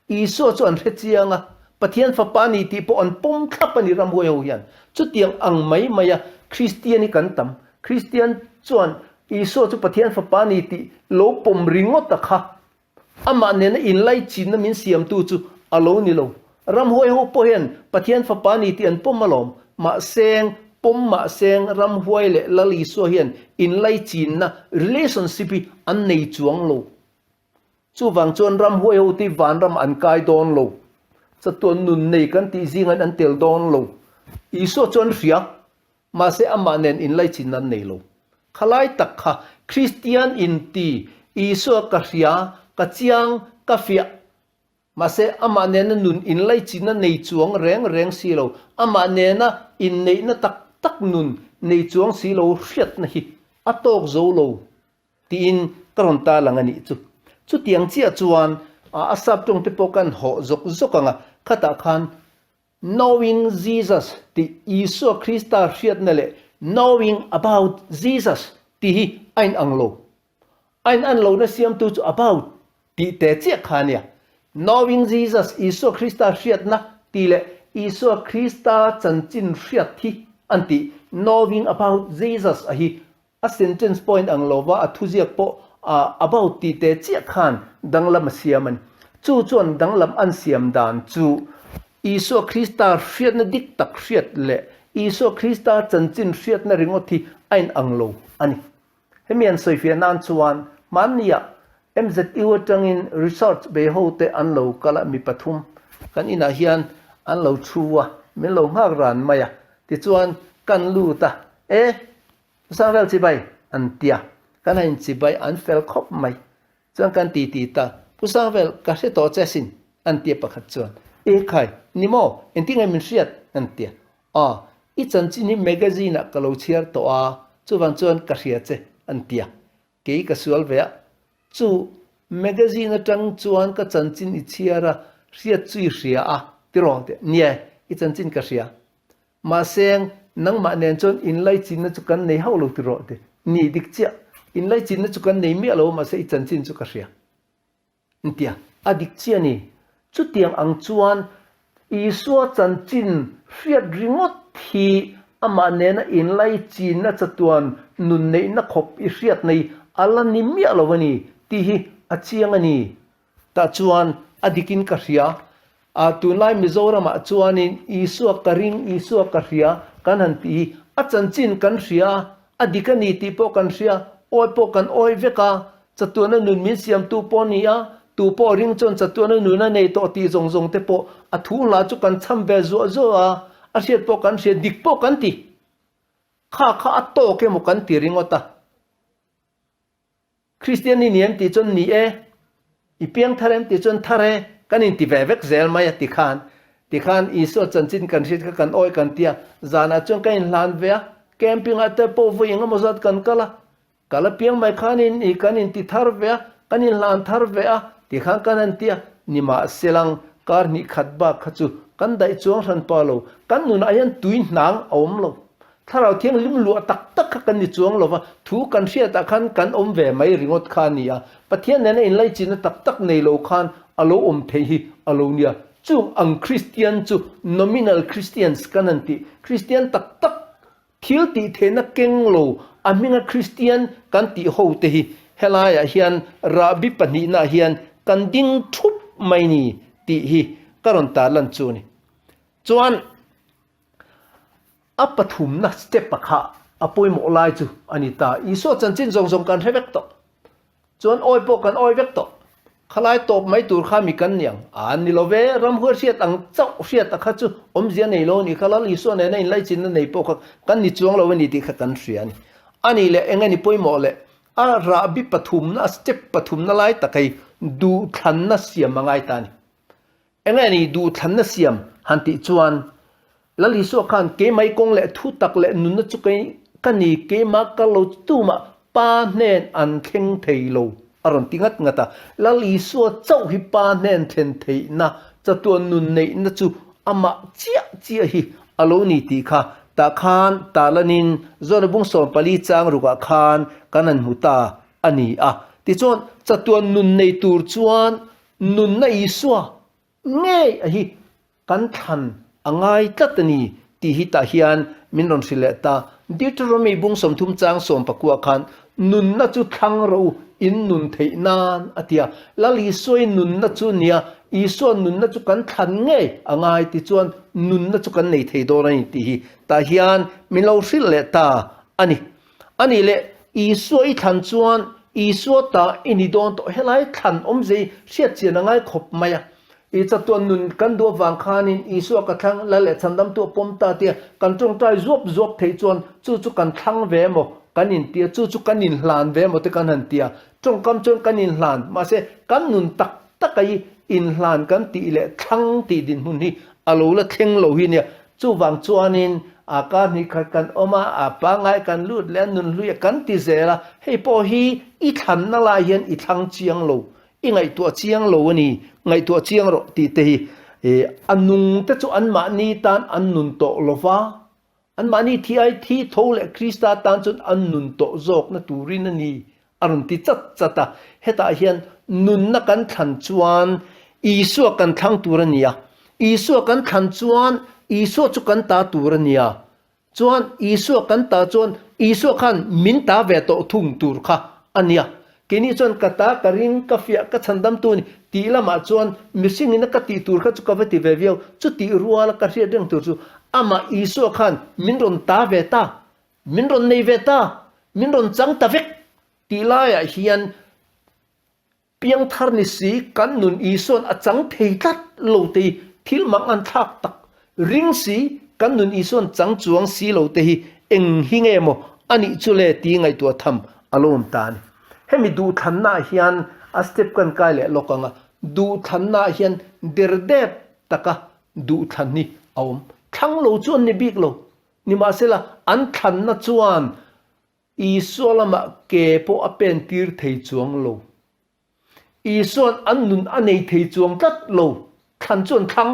Isua chu an hre chiang a, Pathian Fapa a ni tih pawh an pawm thlap a ni ramhuai ho hian. Chutiang ang mai maia Kristian hi kan tam. Kristian chuan Isua chu Pathian Fapa a ni tih lo pawm ringawt a kha. Amah nena inlaichinna min siamtu chu a lo ni lo. Ramhuai ho pawh hian Pathian Fapa a ni tih an pawm alawm. Mahseng, pawm mahseng ramhuai leh Lal Isua hian inlaichinna, relationship, hi an nei chuang lo. Chuvang chuan ramhuai ho te hi vanram an kai dawn lo. Chatuan nun nei kan tih zingah an tel dawn lo. Isua chu an hria, mahse amah nen inlaichinna an nei lo. Khalai tak kha Kristian inti, Isua ka hria, ka chiang, ka fiah, Mahse, amah nena nun inlaichinna nei chuang reng reng si lo, amah nena inneihna tak tak nun nei chuang si lo hriatna hi a tawk zo lo tiin ka rawn ta lang a nih chu. Chutiang chiah chuan a sap tawngte pawh kan hawh zawk zawk ang a, khatah khan Knowing Jesus tih Isua Krista hriatna leh Knowing about Jesus tih hi a inang lo. A in an lohna siamtu chu about tih te chiah kha a nia. Knowing Jesus, Isua Krista hriatna tih leh Isua Krista chanchin hriat hi an tih. Knowing about Jesus a hi a sentence point ang lova a thuziak pawh about tih te chiah khan danglam a siam a ni. Chu chuan danglam an siam dan chu Isua Krista hriatna dik tak hriat leh Isua Krista chanchin hriatna ringawt hi a in ang lo a ni. Hemi an sawifiah nan chuan hmanniah MZU atangin research bei hote an lo kal a, mi pathum kan inah hian an lo thu a, min lo nghak ran mai a, tichuan kan lut a, e, Sangvel chibai an ti a, kan han inchibai an fel khawp mai, chuan kan ti ti ta, Pu Sangvel ka hre tawh che asin an ti a pakhat chuan, e khai, ni maw, engtin nge min hriat an ti a, Aw, i chanchin hi magazine ah ka lo chhiar tawh a, chuvang chuan ka hria che, an ti a. Kei ka sual ve a, chu magazine atang chuan ka chanchin i chhiar a, hriat chu i hria a, tiraw tih a, nia, i chanchin ka hria. Mahse, nangmah nen chuan inlaichinna chu kan nei hauh lo tiraw tih, ni dik chiah, inlaichinna chu kan nei miah lo, mahse i chanchin chu ka hria. Tia, a dik chiah a ni. Chutiang ang chuan Isua chanchin hriat ringawt hi amah nena inlaichinna chatuan nun neihna khawp i hriat nei a la ni miah lo a ni tih hi a chiang a ni. Tah chuan a dikin ka hria. A tunlai Mizoramah chuanin Isua ka ring, Isua ka hria kan han tih hi a chanchin kan hria a. A dik a ni tih pawh kan hria, awi pawh kan awi vek a, chatuana nun min siamtu pawh a ni a, tu pawh ring chuan chatuana nun a nei tawh tih zawng zawng te pawh a thu hla chu kan cham ve zuah zuah a, a hriat pawh kan hria, dik pawh kan ti. Kha kha a tawk emaw kan ti ringawt a. Kristian i ni em tih chuan ni e, i piang thar em tih chuan thar e, kan inti ve vek zel mai a ti khan. Tikhan Isua chanchin kan hriat kha kan awi kan ti a, zanah chuan ka inhlan ve a, camping ah te pawh vawi engemaw zat kan kal a, kal apiang mai khanin i kan inti thar ve a, kan inhlan thar ve a, tikhan kan han ti a, nimahselang kar hnih khat bak kha chu kan daih chuang hran pa lo, kan nunah hian tui hnang a awm lo. Thlarau Thianghlim luah tak tak kha kan ni chuang lo va, thu kan hriatah khan kan awm ve mai ringawt kha a ni a. Pathian nena inlaichinna tak tak nei lo khan a lo awm theih hi a lo nia. Chung ang Kristian chu nominal Christians kan han tih, Kristian tak tak thil tih theihna keng lo a hminga Kristian kan tih ho te hi helaiah hian rahbi pahnihnaah hian kan ding thup mai ni tih hi ka rawn tarlan chu a ni. Chuan. A pathumna step pakha a pawimawh lai chu a ni ta. Isua chanchin zawng zawng kan hre vek tawh. Chuan awi pawh kan awi vek tawh. Khalai tawp mai tur kha mi kan niang. A ni lo ve, ramhuai hriat ang chauh hriat a kha chu awmzia nei lo a ni kha. Lal Isua nena inlaichinna nei pawh kha kan ni chuang lo a ni tih kha kan hria a ni. A nih leh eng a ni pawimawh leh a rahbi pathumna, a step pathumna lai tak hei duhthlanna siam a ngai ta a ni. Enge ni duhthlanna siam han tih chuan Lal Isua khan keimah i kawng leh thu tak leh nunna chu kei ka ni keimah ka lo tumah Pa hnen an thleng thei lo a rawn ti ngat ngat a. Lal Isua chauh hi Pa hnen thlen theihna chatuan nun neihna chu amah chiah chiah hi a lo ni tih kha tah khan tarlanin Zawna bung 14 chang rukah khan kan han hmu ta a ni a. Tichuan chatuan nun nei tur chuan Nunna Isua ngei a hi kan thlan a ngai tlat a ni tih hi tah hian min rawn hrilh leh ta. Deuteronomy bung 30 chang 19 khan nunna chu thlang rawh u, in nun theih nan a ti a. Lal Isua i nunna chu nia, Isua nunna chu kan thlan ngei a ngai ti chuan nunna chu kan nei thei dawn a ni tih hi tah hian min lo hrilh leh ta a ni. A nih leh, Isua i thlan chuan Isua ta i ni dawn tawh. Helai thlan awmzei hriat chian a ngai khawp mai a. I chatuan nun kan duh avang khanin Isua ka thlang la leh chhandamtu a pawm ta tia kan tawngtai zuap zuap theih chuan chu chu kan thlang ve emaw kan intia, chu chu kan inhlan ve emaw te kan han tia. Tawngkam chuan kan inhlan, mahse kan nun tak taka i inhlan kan tih leh thlang tih dinhmun hi a lo la thleng lo hi nia. Chuvang chuanin a kar hnih khat kan awm a, a pangngai kan lut leh a nun hlui a kan ti zel a, hei pawh hi i thlanna lai hian i thlang chiang lo, i ngaihtuah chiang lo a ni, ngaihtuah chiang rawh tih te hi a nung te chu anmahni tan an nun tawh lo va, anmahni thi ai thi tho leh Krista tan chuan an nun tawh zawkna turin a ni a rawn ti chat chat a. Hetah hian nunna kan thlan chuan Isua kan thlang tur a ni a, Isua kan thlan chuan Isua chu kan ta tur a ni a, chuan Isua kan ta chuan Isua khan min ta ve tawh thung tur kha a ni a. Keini chuan ka ta, ka ring, ka fiah, ka chhandam tu a ni tih lamah chuan mihringin a ka tih tur kha chu ka va ti ve viau. Chutih ruala ka hriat reng tur chu amah Isua khan min rawn ta ve ta Min rawn nei ve ta, min rawn chang ta vek tih laiah hian piangthar ni si kan nun Isua'n a chang thei tlat lo te hi thil mang an thlak tak ring si kan nun Isua'n chang chuang si lo te hi eng hi nge maw a nih chu le ti ngaihtuah tham a lo awm ta a ni. Hemi duhthlannaah hian a step kan kai leh lawk ang a, duhthlannaah hian derdep taka duhthlan hi a awm. Thlang lo chu an ni bik lo, Nimahsela, an thlanna chuan Isua lamah ke pawh a pentir thei chuang lo. Isua'n an nun a nei thei chuang tlat lo. Thlan chu an thlang.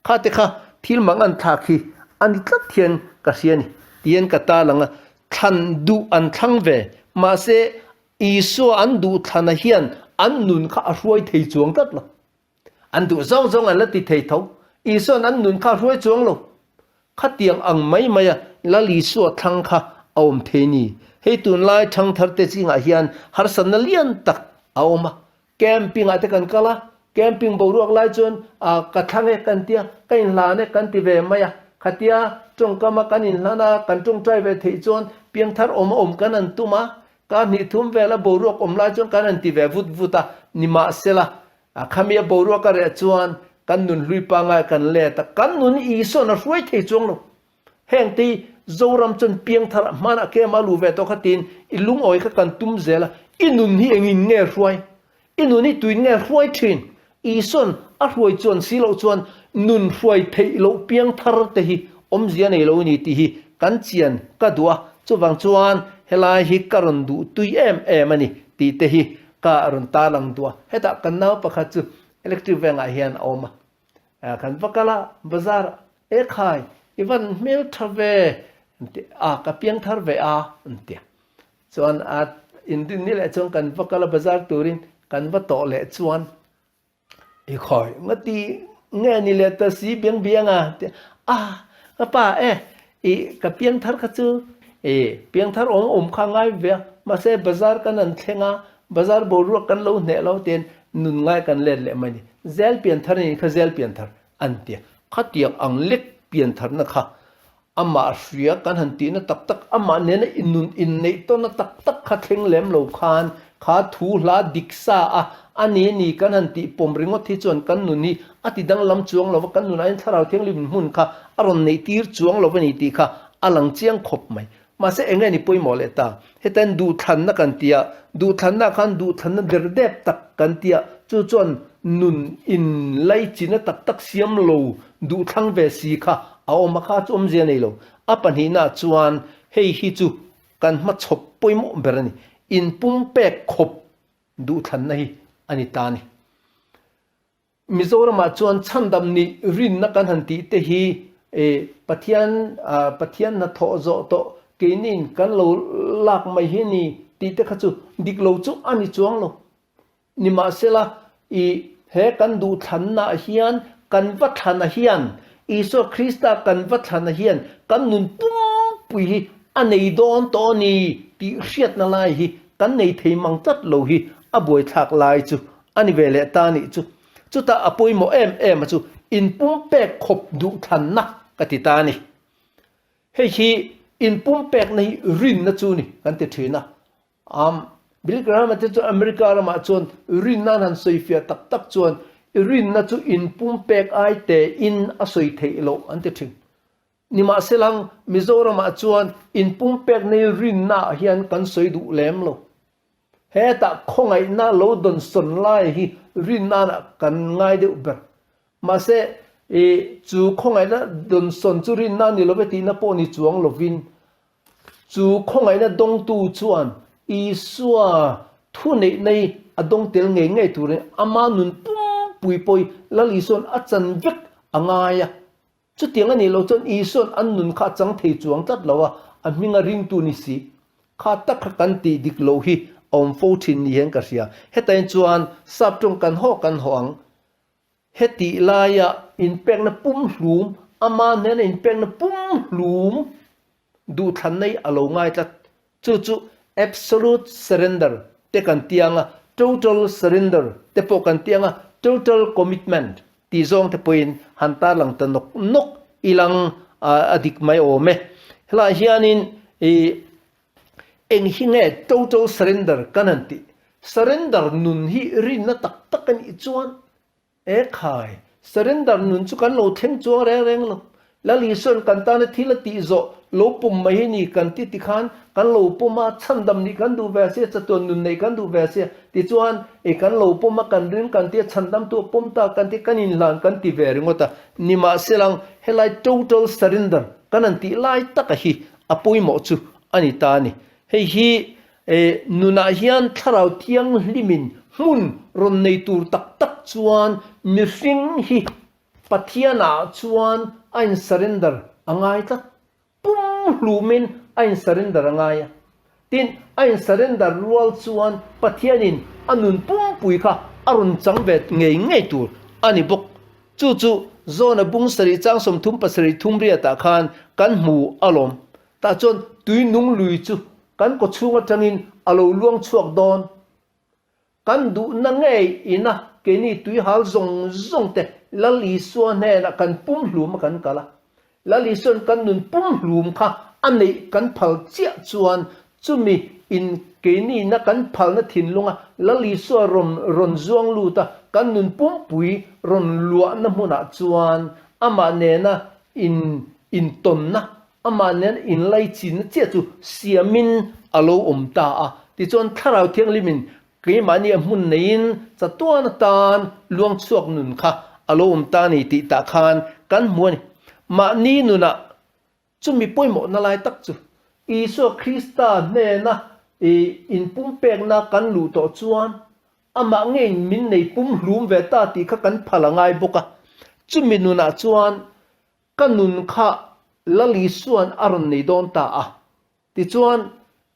Kha te kha thil mang an thlak hi a ni tlat hian ka hria a ni, tiin ka tarlang a. Thlan duh an thlang ve. Mahse, Isua an duh thlana hian an nun kha a hruai thei chuang tlat lo. An duh zawng zawng an la ti thei tho. Isua'n an nun kha a hruai chuang lo. Khatiang ang mai maia Lal Isua thlang kha a awm thei ni. Hei tunlai thangtharte zingah hian harsatna lian tak a awm a. Camping ah te kan kal a, camping boruak lai chuan ka thlang e kan tia, ka inhlan e kan ti ve mai a. Khatia tawngkama kan inhlan a, kan tawngtai ve theih chuan piangthar awm a awm kan han tum a, kar hnih thum vela boruak awm lai chuan kan han ti ve vut vut a, nimahsela a khami a boruak a reh chuan kan nun hlui pangai kan let a, kan nun Isua'n a hruai thei chuang lo. Heng te hi Zoram chuan piangthar ah hmanah kema lu ve tawh kha tiin i lungawi kha kan tum zel a, i nun hi engin nge hruai? I nun hi tuin nge hruai thin? Isua'n a hruai chuan si loh chuan nun hruai theih loh piangthar te hi awmzia nei lo ni tih hi kan chian ka duh a, chuvang chuan helai hi ka rawn duh tui em em a ni tih te hi ka rawn tarlang duh a. Hetah kan nau pakhat chu electric vengah hian a awm a, Kan va kal a, bazar ah, E khai, i van hmel tha ve, an ti a, ka piang thar ve a, an ti a. Chuan a inrin ni leh chuan kan va kal a bazar turin kan va tawh leh chuan, I khawi nga ti nge ni leh ta si biang biang a, ti a, a ka pa e, i ka piang thar kha chu i piang thar awm awm kha ngai ve a, mahse bazar kan an thleng a, Bazar boruak kan lo hneh lo ten nun ngai kan let leh mai ni. Zel pianthar nih kha zel pianthar an ti a. Khatiang ang lek piantharna kha amah hria kan han tihna tak tak, amah nena nun inneih tawnna tak tak kha thleng lem lo khan kha thu hla dik sa a a ni ni kan han tih pawm ringawt hi chuan kan nun hi a ti danglam chuang lo va, kan nunah hian thlarau thianghlim hmun kha a rawn neih tir chuang lo a ni tih kha a lang chiang khawp mai. Mahse eng nge ni pawimawh leh ta? Hetain duhthlanna kan ti a, duhthlanna khan duhthlanna der dep tak kan ti a, chu chuan nun in laichina tak tak siam lo duhthlang ve si kha a awm a, kha chu awmzia nei lo. A pahnihna chuan hei hi chu kan hmachhawp pawimawh ber a ni, inpumpek khawp duhthlanna hi a ni ta a ni. Mizoramah chuan chhandam nih rinna kan han tih te hi Pathian Pathian hnathawh zawh tawh keiniin kan lo lak mai hi ni tih te kha chu dik lo chu a ni chuang lo. Nimahsela i he kan duhthlannaah hian kan va thlana hian Isua Krista kan va thlana hian kan nun pumpui hi a nei dawn tawh a ni tih hriatna lai hi kan nei thei mang tlat lo hi a buaithlak lai chu A ni ve leh ta nih chu. Chutah a pawimawh em em a chu inpumpek khawp duhthlanna ka ti ta a ni. Hei hi inpumpekna hi rinna chu ni kan ti thin a. Am Billy Graham-a te chu America ramah chuan rinna an han sawifiah tak tak chuan i rinna chu inpumpek ai tein a sawi theih loh an ti thin. Nimahselang Mizoramah chuan inpumpekna hi rinna ah hian kan sawi duh lem lo. Hetah khawngaihna lo dawnsawn lai hi rinnaah kan ngai deuh ber. Mahse, i chu khawngaihna dawnsawn chu rinna ni love tihna pawh ni chuang lovin, chu khawngaihna dawngtu chuan Isua thuneihna hi a dawng tel ngei ngei turin ama nun pumpui pawh hi Lal Isua'n a chan vek a ngai a. Chutiang a nih loh chuan Isua'n an nun kha a chang thei chuang tlat lo a, a hminga ringtu ni si. Kha tak kha kan tih dik loh hi a awm fo thin ni hian ka hria. Hetain chuan sap tawng kan haw kan haw ang. Hetih laia inpekna pumhlum, ama hnena inpekna pumhlum duhthlanna hi a lo ngai tlat. Chu chu absolute surrender te kan ti ang a, total surrender te pawh kan ti ang a, total commitment tih zawng te pawhin han tarlang ta nawk nawk ilang a dik mai awm e. Helaiah hianin ih eng hi nge total surrender kan han tih? Surrender nun hi rinna tak tak a nih chuan E khai, surrender nun chu kan lo thleng chuang reng reng lo. Lal Isua'n kan tana thil a tih zawh lo pawm mai hi ni kan ti tikhan kan lo pawm a, chhandam nih kan duh ve a sia, chatuan nun neih kan duh ve a sia. Tichuan, e kan lo pawm a, kan ring kan ti a, chhandam tu a pawm ta kan ti, kan inhlan kan ti ve ringawt a. Nimahselang, helai total surrender kan han tih lai taka hi a pawimawh chu a ni ta a ni. Hei hi E, nunah hian Thlarau Thianghlimin hmun rawn nei tur tak tak chuan mihring hi Pathianah chuan a in surrender a ngai tlat. Pumhlumin a in surrender a ngai a. Tin, a in surrender rual chuan Pathianin a nun pumpui kha a rawn chang ve ngei ngei tur a ni bawk. Chu chu Zona bung sarih chang 30 pasarih thum riatah khan kan hmu alawm. Tah chuan tui nung lui chu kan kaw chhung atangin a lo luang chhuak dawn. Kan duhna ngei ina keini tuihal zawng zawng te Lal Isua hnenah kan pumhlum a kan kal a. Lal Isua'n kan nun pumhlum kha a neih kan phal chiah chuan chumi in keinina kan phalna thinlunga Lal Isua rawn rawn zuang lut a, kan nun pumpui rawn luahna hmunah chuan amah nena in intawnna, amah nena inlaichinna chiah chu siamin a lo awm ta a. Tichuan Thlarau Thianghlimin Keimahni a hmun neiin chatuan atan luang chhuak nun kha a lo awm ta ni tih tah khan kan hmu a ni. Mahni nunah chumi pawimawhna lai tak chu Isua Krista hnena i inpumpekna kan luh tawh chuan amah ngeiin min nei pumhlum ve ta tih kha kan phal a ngai bawk a. Chumi nunah chuan ka nun kha Lal Isua'n a rawn nei dawn ta a. Tichuan,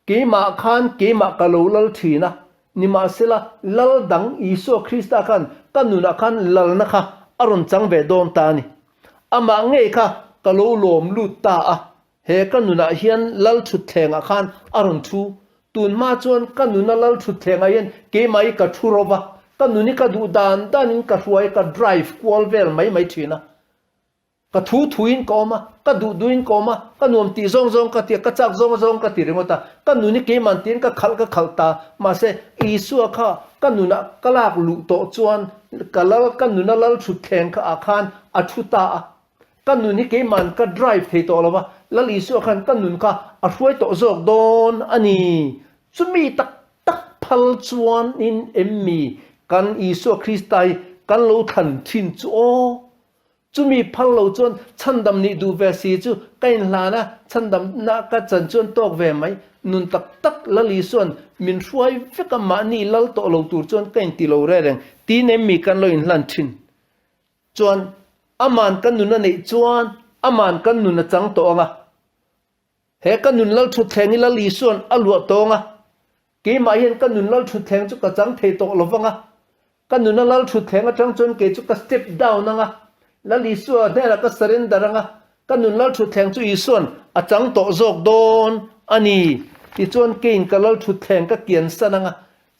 keimah khan keimah ka lo lal thin a, nimahsela lal dang Isua Krista khan ka nunah khan lalna kha a rawn chang ve dawn ta a ni. Amah ngei kha ka lo lawm lut ta a, he ka nunah hian lal thutthlengah khan a rawn thu. Tun hma chuan ka nuna lal thutthlengah hian keimah hi ka thu ro va, ka nun hi ka duh dan danin ka hruai, ka drive kual vel mai mai thin a. Ka thu thuin ka awm a, ka duh duhin ka awm a, ka nuam tih zawng zawng ka ti a, ka chak zawng zawng ka ti ringawt a, ka nun hi keiman tiin ka khalh ka khalh ta. Mahse, Isua kha ka nunah ka lak luh tawh chuan ka lal, ka nuna lal thutthleng kha ah khan a thu ta a. Ka nun hi keiman ka drive thei tawh lo va, Lal Isua khan ka nun kha a hruai tawh zawk dawn a ni. Chumi tak tak phal chuanin em mi kan Isua Krista hi kan lo thlan thin chu aw? Chumi phal lo chuan chhandam nih duh ve si chu ka inhlan a, chhandamna ka chan chuan tawk ve mai. Nun tak tak Lal Isua'n min hruai vek a, mahni lal tawh lo tur chuan ka inti lo re reng tiin em mi kan lo inhlan thin? Chuan aman kan nun a neih chuan aman kan nun a chang tawh ang a. He ka nun lal thutthleng hi Lal Isua'n a luah tawng a, keimah hian ka nun lal thutthleng chu ka chang thei tawh lo vang a, ka nuna lal thutthleng atang chuan kei chu ka step down ang a, Lal Isua hnenah ka surrender ang a, ka nun lal thutthleng chu Isua'n a chang tawh zawk dawn a ni. Tichuan keiin ka lal thutthleng ka kiansan ang a,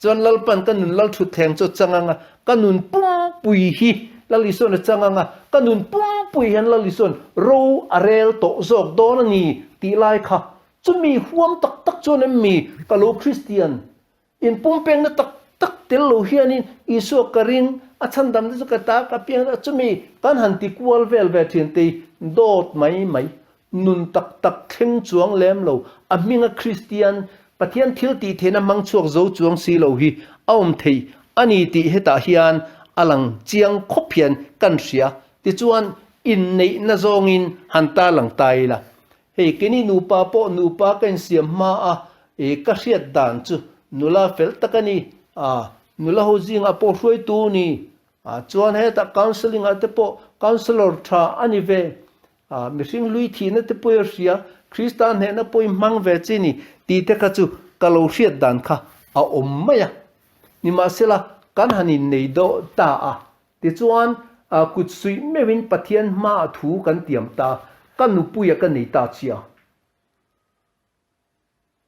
Chuan Lalpan ka nun Lalthutthleng chu a chang ang a, ka nun pumpui hi Lal Isuan a chang ang a, ka nun pumpui hian Lal Isuan ro a rel tawh zawk dawn a ni tih lai kha chumi huam tak tak chuan em mi ka lo Kristian inpumpengna tak tak tel lo hianin Isua ka ring a chhandamna chu ka ta ka piang a chumi kan han ti kual vel ve thin te hi dawt mai mai Nun tak tak thleng chuang lem lo, a hminga Kristian, Pathian thil tih theihna hmang chhuak zo chuang si lo hi a awm thei a ni tih hetah hian a lang chiang khawp hian kan hria. Tichuan, inneihna zawngin han ta lang ta ila. Hei, keini nupa pawh nupa ka insiam hma a, e, ka hriat dan chu nula fel tak a ni, a, nula ho zingah pawh hruaitu ni, a, chuan hetah counselling ah te pawh counsellor tha a ni ve, A, mihring hlui thihna te pawh i hria, Krista hnehna pawh i hmang ve chi ni tih te kha chu ka lo hriat dan kha a awm mai a. Nimahsela, kan han innei dawh ta a, tichuan kut suih meuhin Pathian hmaah thu kan tiam ta, ka nupuia ka nei ta chia.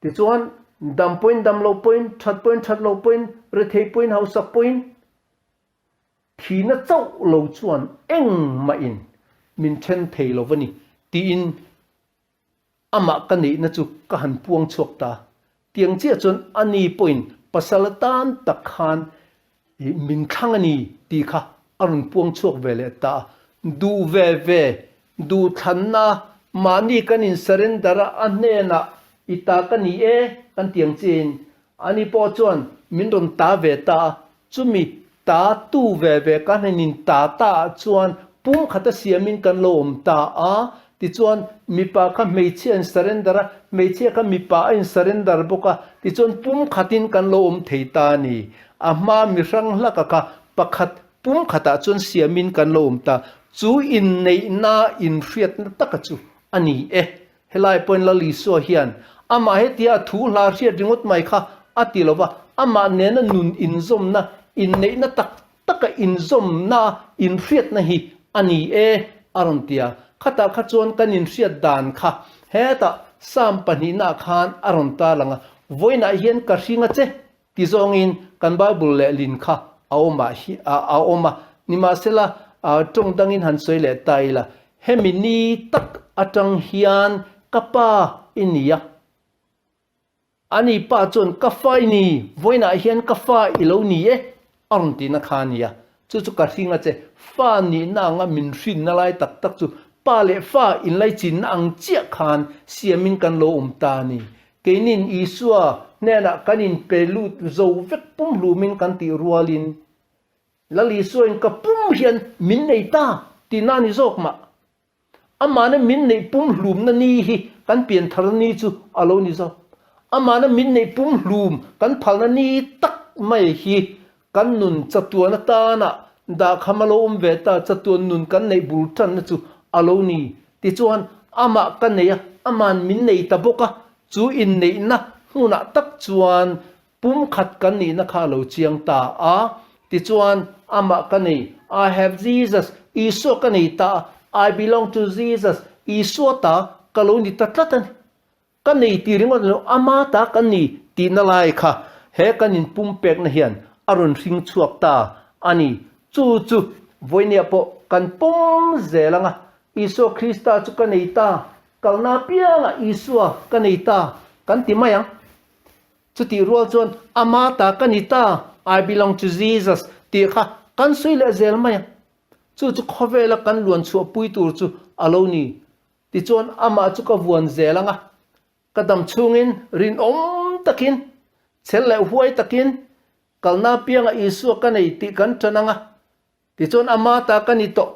Tichuan, dam pawhin dam lo pawhin, that pawhin that lo pawhin, rethei pawhin hausak pawhin, Thihna chauh lo chuan engmahin min then thei lo va ni, tiin amah ka neihna chu ka han puang chhuak ta. Tiang chiah chuan ani pawhin pasal atan tak khan min thlang a ni tih kha a rawn puang chhuak ve leh ta a. Duh ve ve, duhthlanna, mahni kan in surrender a, a hnenah i ta ka ni e kan tiang chiahin ani pawh chuan min rawn ta ve ta a. Chumi ta tu ve ve ka hnenin ta ta ah chuan pum khata siamin kan lo awm ta a, tichuan mipa kha hmeichhia a in surrender a, hmeichhia kha mipa a in surrender bawk a, tichuan pum khatin kan lo awm thei ta a ni. A hma mi hrang hlaka kha pakhat pum khatah chuan siamin kan lo awm ta. Chu inneihna inhriatna taka chu a ni e. Helai pawhin Lal Isua hian amah hetia a thu hla hriat ringawt mai kha a ti lo va, amah nena nun inzawmna, inneihna tak taka inzawmna, inhriatna hi a ni e, a rawn ti a. Khatah kha chuan kan inhriat dan kha hetah Psalm pahnihnaah khan a rawn tarlang a, Vawiinah hian ka hring a che Ti zawngin kan Bible lehlin kha a awm ah hi a awm a, nimahsela tawng dangin han sawi leh ta ila, hemi ni tak atang hian ka pa. i ni a. Ani pa chuan ka fa i ni, vawiinah hian ka fa i lo ni e, a rawn tihna kha a ni a. Chu chu ka hring a che, fa nihna anga min hrinna lai tak tak chu pa leh fa inlaichinna ang chiah khan siamin kan lo awm ta a ni. Keinin Isua hnenah kan inpe lut zo vek pumhlumin kan tih rualin Lal Isuain ka pum hian min nei ta tihna a ni zawk mah. Amahna min neih pumhlumna ni hi kan pianthar ni chu a lo ni zawk. Amahna min neih pumhlum kan phalna ni tak mai hi kan nun chatuan atana dahkham a lo awm ve ta, chatuan nun kan neih bul tanna chu a lo ni. Tichuan, amah ka nei a, ama'n min nei ta bawk a, chu inneihna hmunah tak chuan Pumkhat kan nihna kha a lo chiang ta a, tichuan amah ka nei, I have Jesus, Isua ka nei ta a, I belong to Jesus, Isua ta ka lo ni ta tlat a ni. Ka nei tih ringawt lo, ama ta ka ni tihna lai kha he kan inpumpekna hian a rawn hring chhuak ta a ni. Chu chu vawinia pawh kan pawm zel ang a, Isua Krista chu ka nei ta, kalna apiangah Isua ka nei ta kan ti mai ang. Chutih rual chuan ama ta ka ni ta, I belong to Jesus, tih kha kan sawi leh zel mai a. Chu chu khawvela kan luan chhuah pui tur chu a lo ni. Tichuan amah chu ka vuan zel ang a, ka dam chhungin rinawm takin, chhel leh huai takin kalna apiangah Isua ka nei tih kan ṭan ang a, Tichuan ama ta ka ni tawh.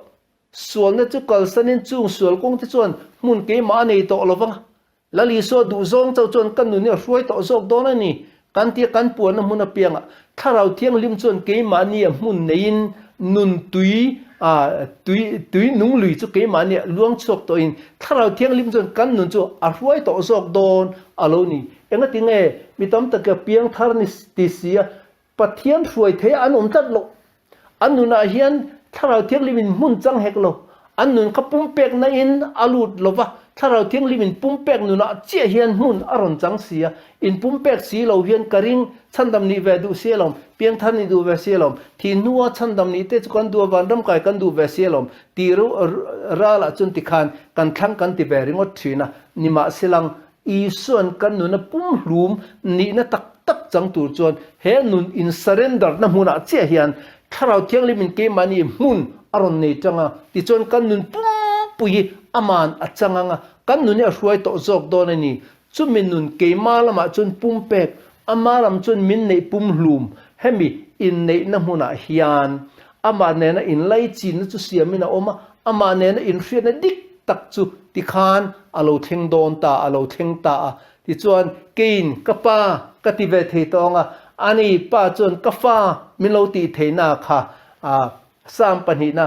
Sualna chu kalsanin chung sual kawngte chuan hmun keimah a nei tawh lo vang. Lal Isua duhzawng chauh chuan ka nun hi a hruai tawh zawk dawn a ni. Kan tia kan puanna hmun apiangah Thlarau Thianghlim chuan keimahnia hmun neiin nun tui tui tui nung lui chu keimahnia luang chhuak tawhin Thlarau Thianghlim chuan kan nun chu a hruai tawh zawk dawn a lo ni. Engati nge mi tam taka piangthar ni ti si a Pathian hruai thei an awm tlat loh. An nunah hian Thlarau Thianghlimin hmun chang hek lo. An nun kha pumpekna in a lut lo va, Thlarau Thianghlimin pumpek nunah chiah hian hmun a rawn chang si a. In pumpek si lo hian ka ring, chhandam nih ve duh si alawm, piangthar nih duh ve si alawm, thih hnua chhandam nih te chu kan duh a, vanram kai kan duh ve si alawm tih ralah chuan tikhan kan thlang kan ti ve ringawt thin a. Nimahselang Isua'n kan nuna pumhlum nihna tak tak chang tur chuan he nun in surrender na hmunah chiah hian Thlarau Thianghlimin keimahni hmun a rawn nei tang a, tichuan kan nun pumpui hi aman a chang ang a, kan nun hi a hruai tawh zawk dawn a ni. Chumi nun keimah lamah chuan pumpek, ama lam chuan min neih pumhlum hemi inneihna hmunah hian amah nena inlaichinna chu siamin a awm a, amah nena inhriatna dik tak chu tikhan a lo thleng dawn ta, a lo thleng ta a. Tichuan, keiin ka pa ka ti ve thei tawng a, ani pa chuan ka fa min lo tih theihna kha Psalm pahnihna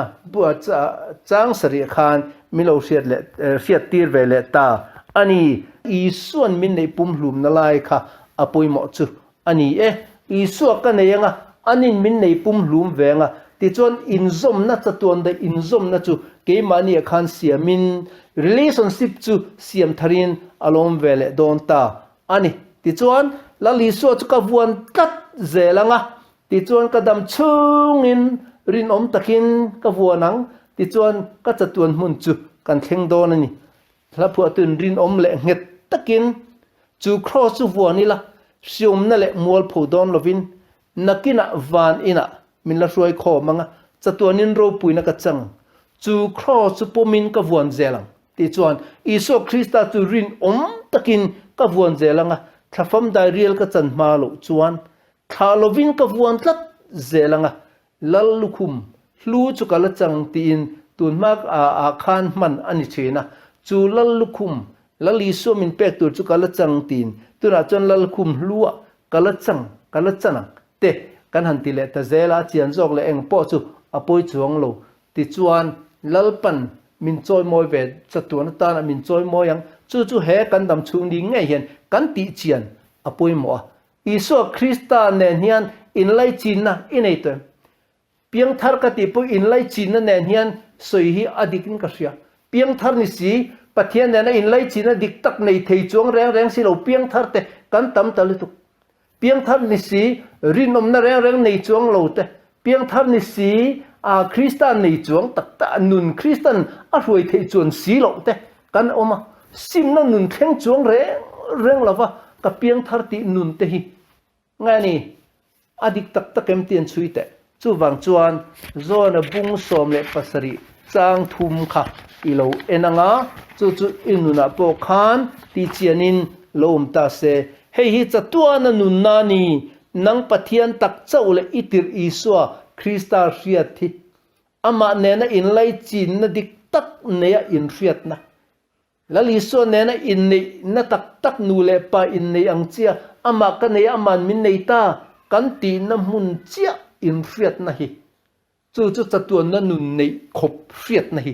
chang sarih khan min lo hriat leh hriat tir ve leh ta a ni. Isua'n min neih pumhlumna lai kha a pawimawh chu A ni e, Isua ka nei anga, anin min nei pumhlum ve anga, tichuan inzawmna chatuan daih inzawmna chu keimahniah khan siamin relationship chu siam tharin a lawm ve leh dawn ta a ni. Tichuan, Lal Isua chu ka vuan tlat zel anga, tichuan ka dam chhungin rinawm takin ka vuan ang, tichuan ka chatuan hmun chu kan thleng dawn a ni. Hla phuahtuin rinawm leh nghet takin chu kraws chu vuan ila, hriawmna leh mualpho dawn lovin nakinah van inah min la hruai khawm ang a, chatuanin ropuina ka chang. Chu kraws chu pawmin ka vuan zel ang tih chuan Isua Krista chu rinawm takin ka vuan zel ang a, thlafam dairial ka chan hma loh chuan thlah lovin ka vuan tlat zel ang a, Lal lukhum hlu chu ka la chang tiin tun hma ah khan hman a ni thin a, chu Lal lukhum, Lal Isua min pek tur chu ka la chang tiin tunah chuan Lal khum hlu ah ka la chang, ka la chan ang te kan han ti leh ta zel a, chian zawk leh eng pawh chu a pawi chuang lo. Tichuan Lalpan min chawimawi ve chatuan atana min chawimawi ang, chu chu he kan dam chhung ni ngei hian kan tih chian a pawimawh a, Isua Krista nen hian inlaichinna i nei tawh em? Piangthar ka tih pawh inlaichinna nen hian sawi hi a dik in ka hria. Piangthar ni si, Pathian nena inlaichinna dik tak nei thei chuang reng reng si lo piangthar te kan tam ta lutuk. Piangthar ni si, rinawmna reng reng nei chuang lo te, piangthar ni si, a Krista nei chuang tak tak, nun Kristan a hruai theih chuan si loh te kan awm a. Simna nun thleng chuang reng reng lova ka piangthar tih nun te hi ngai a ni. A dik tak tak em tih an chhui teh. Chuvang chuan Zona bung 17 chang thum kha i lo en ang a, chu chu i nunah pawh khan tihchianin lo awm ta se. Hei hi chatuana nunna a ni, nang Pathian tak chauh leh i tirh Isua Krista hriat hi amah nena inlaichinna dik tak neia inhriatna. Lal Isua nena inneihna tak tak nu leh pa innei ang chia amah ka nei a, ama'n min nei ta kan tihna hmun chiah inhriatna hi chu chu chatuanna nun neih khawp hriatna hi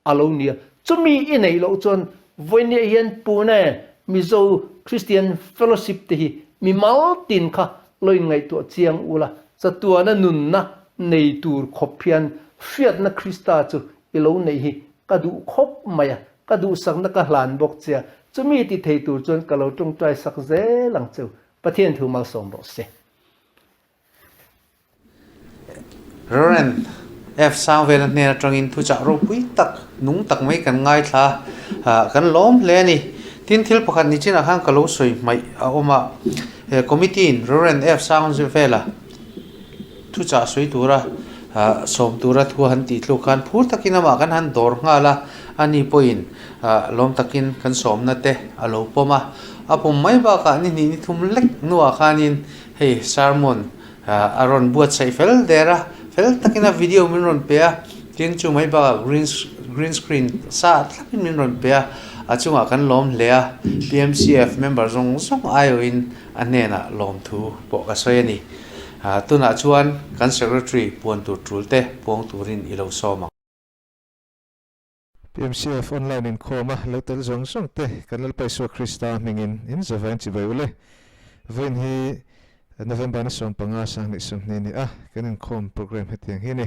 a lo nia. Chumi i neih loh chuan vawinia hian Pune Mizo Christian Fellowship te hi mi mal tin kha lo inngaihtuah chiang ula, chatuana nunna nei tur khawp hian hriatna Krista chu i lo neih hi Ka duh khawp mai a, ka duhsakna ka hlan bawk che a, chumi ti thei tur chuan ka lo tawngtai sak zel ang cheu. Pathian thu malsawm rawh se. Rev. F. Sangvela hnen atangin thuchah ropui tak, nung tak mai kan ngaithla a, kan lawm hle a ni. Tin, thil pakhat ni chinah khan ka lo sawi hmaih a awm a, he committee in Rev. F. Sangvela Thuchah sawi tura sawm tura thu han tih thluk khan phur takin amah kan han dawr nghal a, ani pawhin lawm takin kan sawmna te a lo pawm a. A pawm mai bakah ni hnih ni thum lek hnuah khanin hei sermon a rawn buatsaih fel der a, fel takin a video min rawn pe a, tin chu mai bakah green green screen sa thlapin min rawn pe a, a chungah kan lawm hle a, PMCF member zawng zawng aiawhin a hnenah lawmthu pawh ka sawi a ni. Tunah chuan kan Secretary puan tur tul te puang turin i lo sawm ang. PMCF online inkhawm a lo tel zawng zawng te kan Lalpa Isua Krista hmingin in zaveng chibai ule. Vawiin hi November ni 15 2020 ni a kan inkhawm program hetiang hi a ni.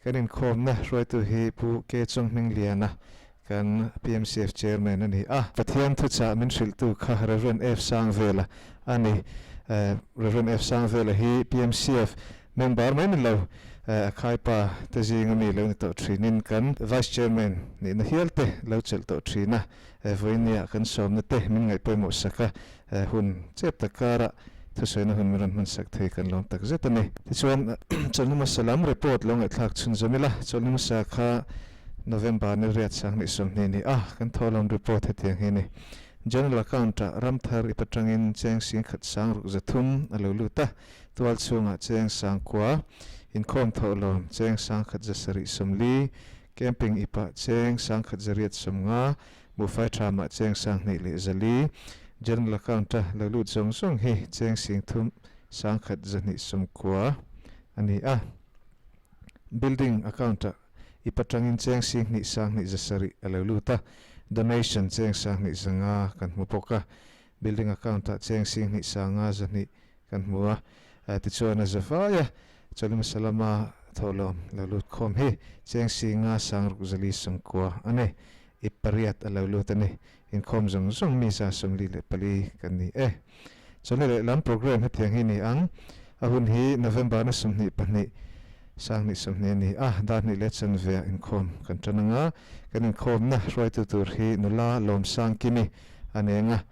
Kan inkhawmna hruaitu hi Pu K Chunghmingliana kan PMCF Chairman a ni a. Pathian thuchah min hrilhtu kha Rev. F Sangvela a ni. Rev. F Sangvela hi PMCF member mai ni lo, a khaipa te zinga mi lo ni tawh thinin kan Vice Chairman nihna hial te lo chelh tawh thin a. Vawinia kan sawmna te min ngaihpawimawh sak a, hun chep tak karah Thusawiina hun min rawn hman sak thei kan lawm tak zet a ni. Tichuan, chawlhni hmasa lam report lo ngaihthlak chhun zawm ila, chawlhni hmasa kha November ni riat 2020 ni a, kan thawhlawm report hetiang hi a ni. General Account-ah Ramthar ip atangin cheng 16,300 a lo lut a, tual chhungah cheng 9,000, inkhawm thawhlawm cheng 1,740, camping ipah cheng 1,850, Buhfai tha mah cheng 2400, General Account a lo lut zawng zawng hi cheng 3190 a ni a. Building Account ah ip atangin cheng 22,207 a lo lut a, Donation cheng 2500 kan hmu bawk a. Building Account ah cheng 25,200 kan hmu a. Tichuan a za vai a, Chalim Salama thawhlawm lo lut khawm hi cheng 56,490 a ni. I pariat a lo lut a ni. Inkhawm zawng zawng mi 44 kan ni e. Chawlhni lehlam program hetiang hi ni ang. A hun hi November na 22 2020 a ni a, dar hnih leh chanve ah inkhawm kan tan ang a. Kan inkhawmna hruaitu tur hi nula Lawmsang Kimi a neng a.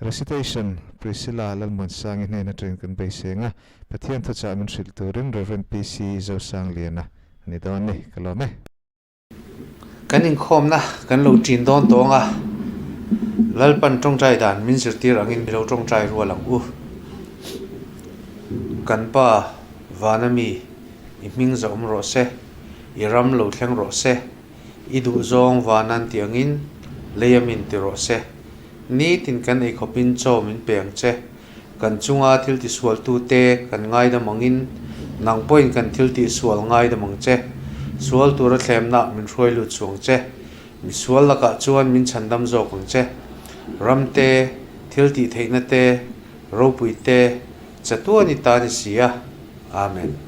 Recitation, Priscilla Lalmuansangi hnen atangin kan beiseng a, Pathian thuchah min hrilh turin Rev. PC Zosangliana a ni dawn ni. Ka lawm e. Kan inkhawmna kan lo ṭin dawn tawng a, Lalpan ṭawngṭai dan min zirtir angin mi lo ṭawngṭai rual ang u. Kan Pa, vana mi, i hming za awm rawh se, i ram lo thleng rawh se, i duhzawng vanan ti angin lei a min ti rawh se. Nitin kan eikhawpin chaw min pe ang che. Kan chunga thil tisualtute kan ngaidam angin nang pawhin kan thil tihsual ngaidam ang che. Sual tura thlemna min hruai lut suang che. Misual lakah chuan min chhandam zawk ang che. Ram te, thil tihtheihna te, ropui te, chatuan i ta ni si a. Amen.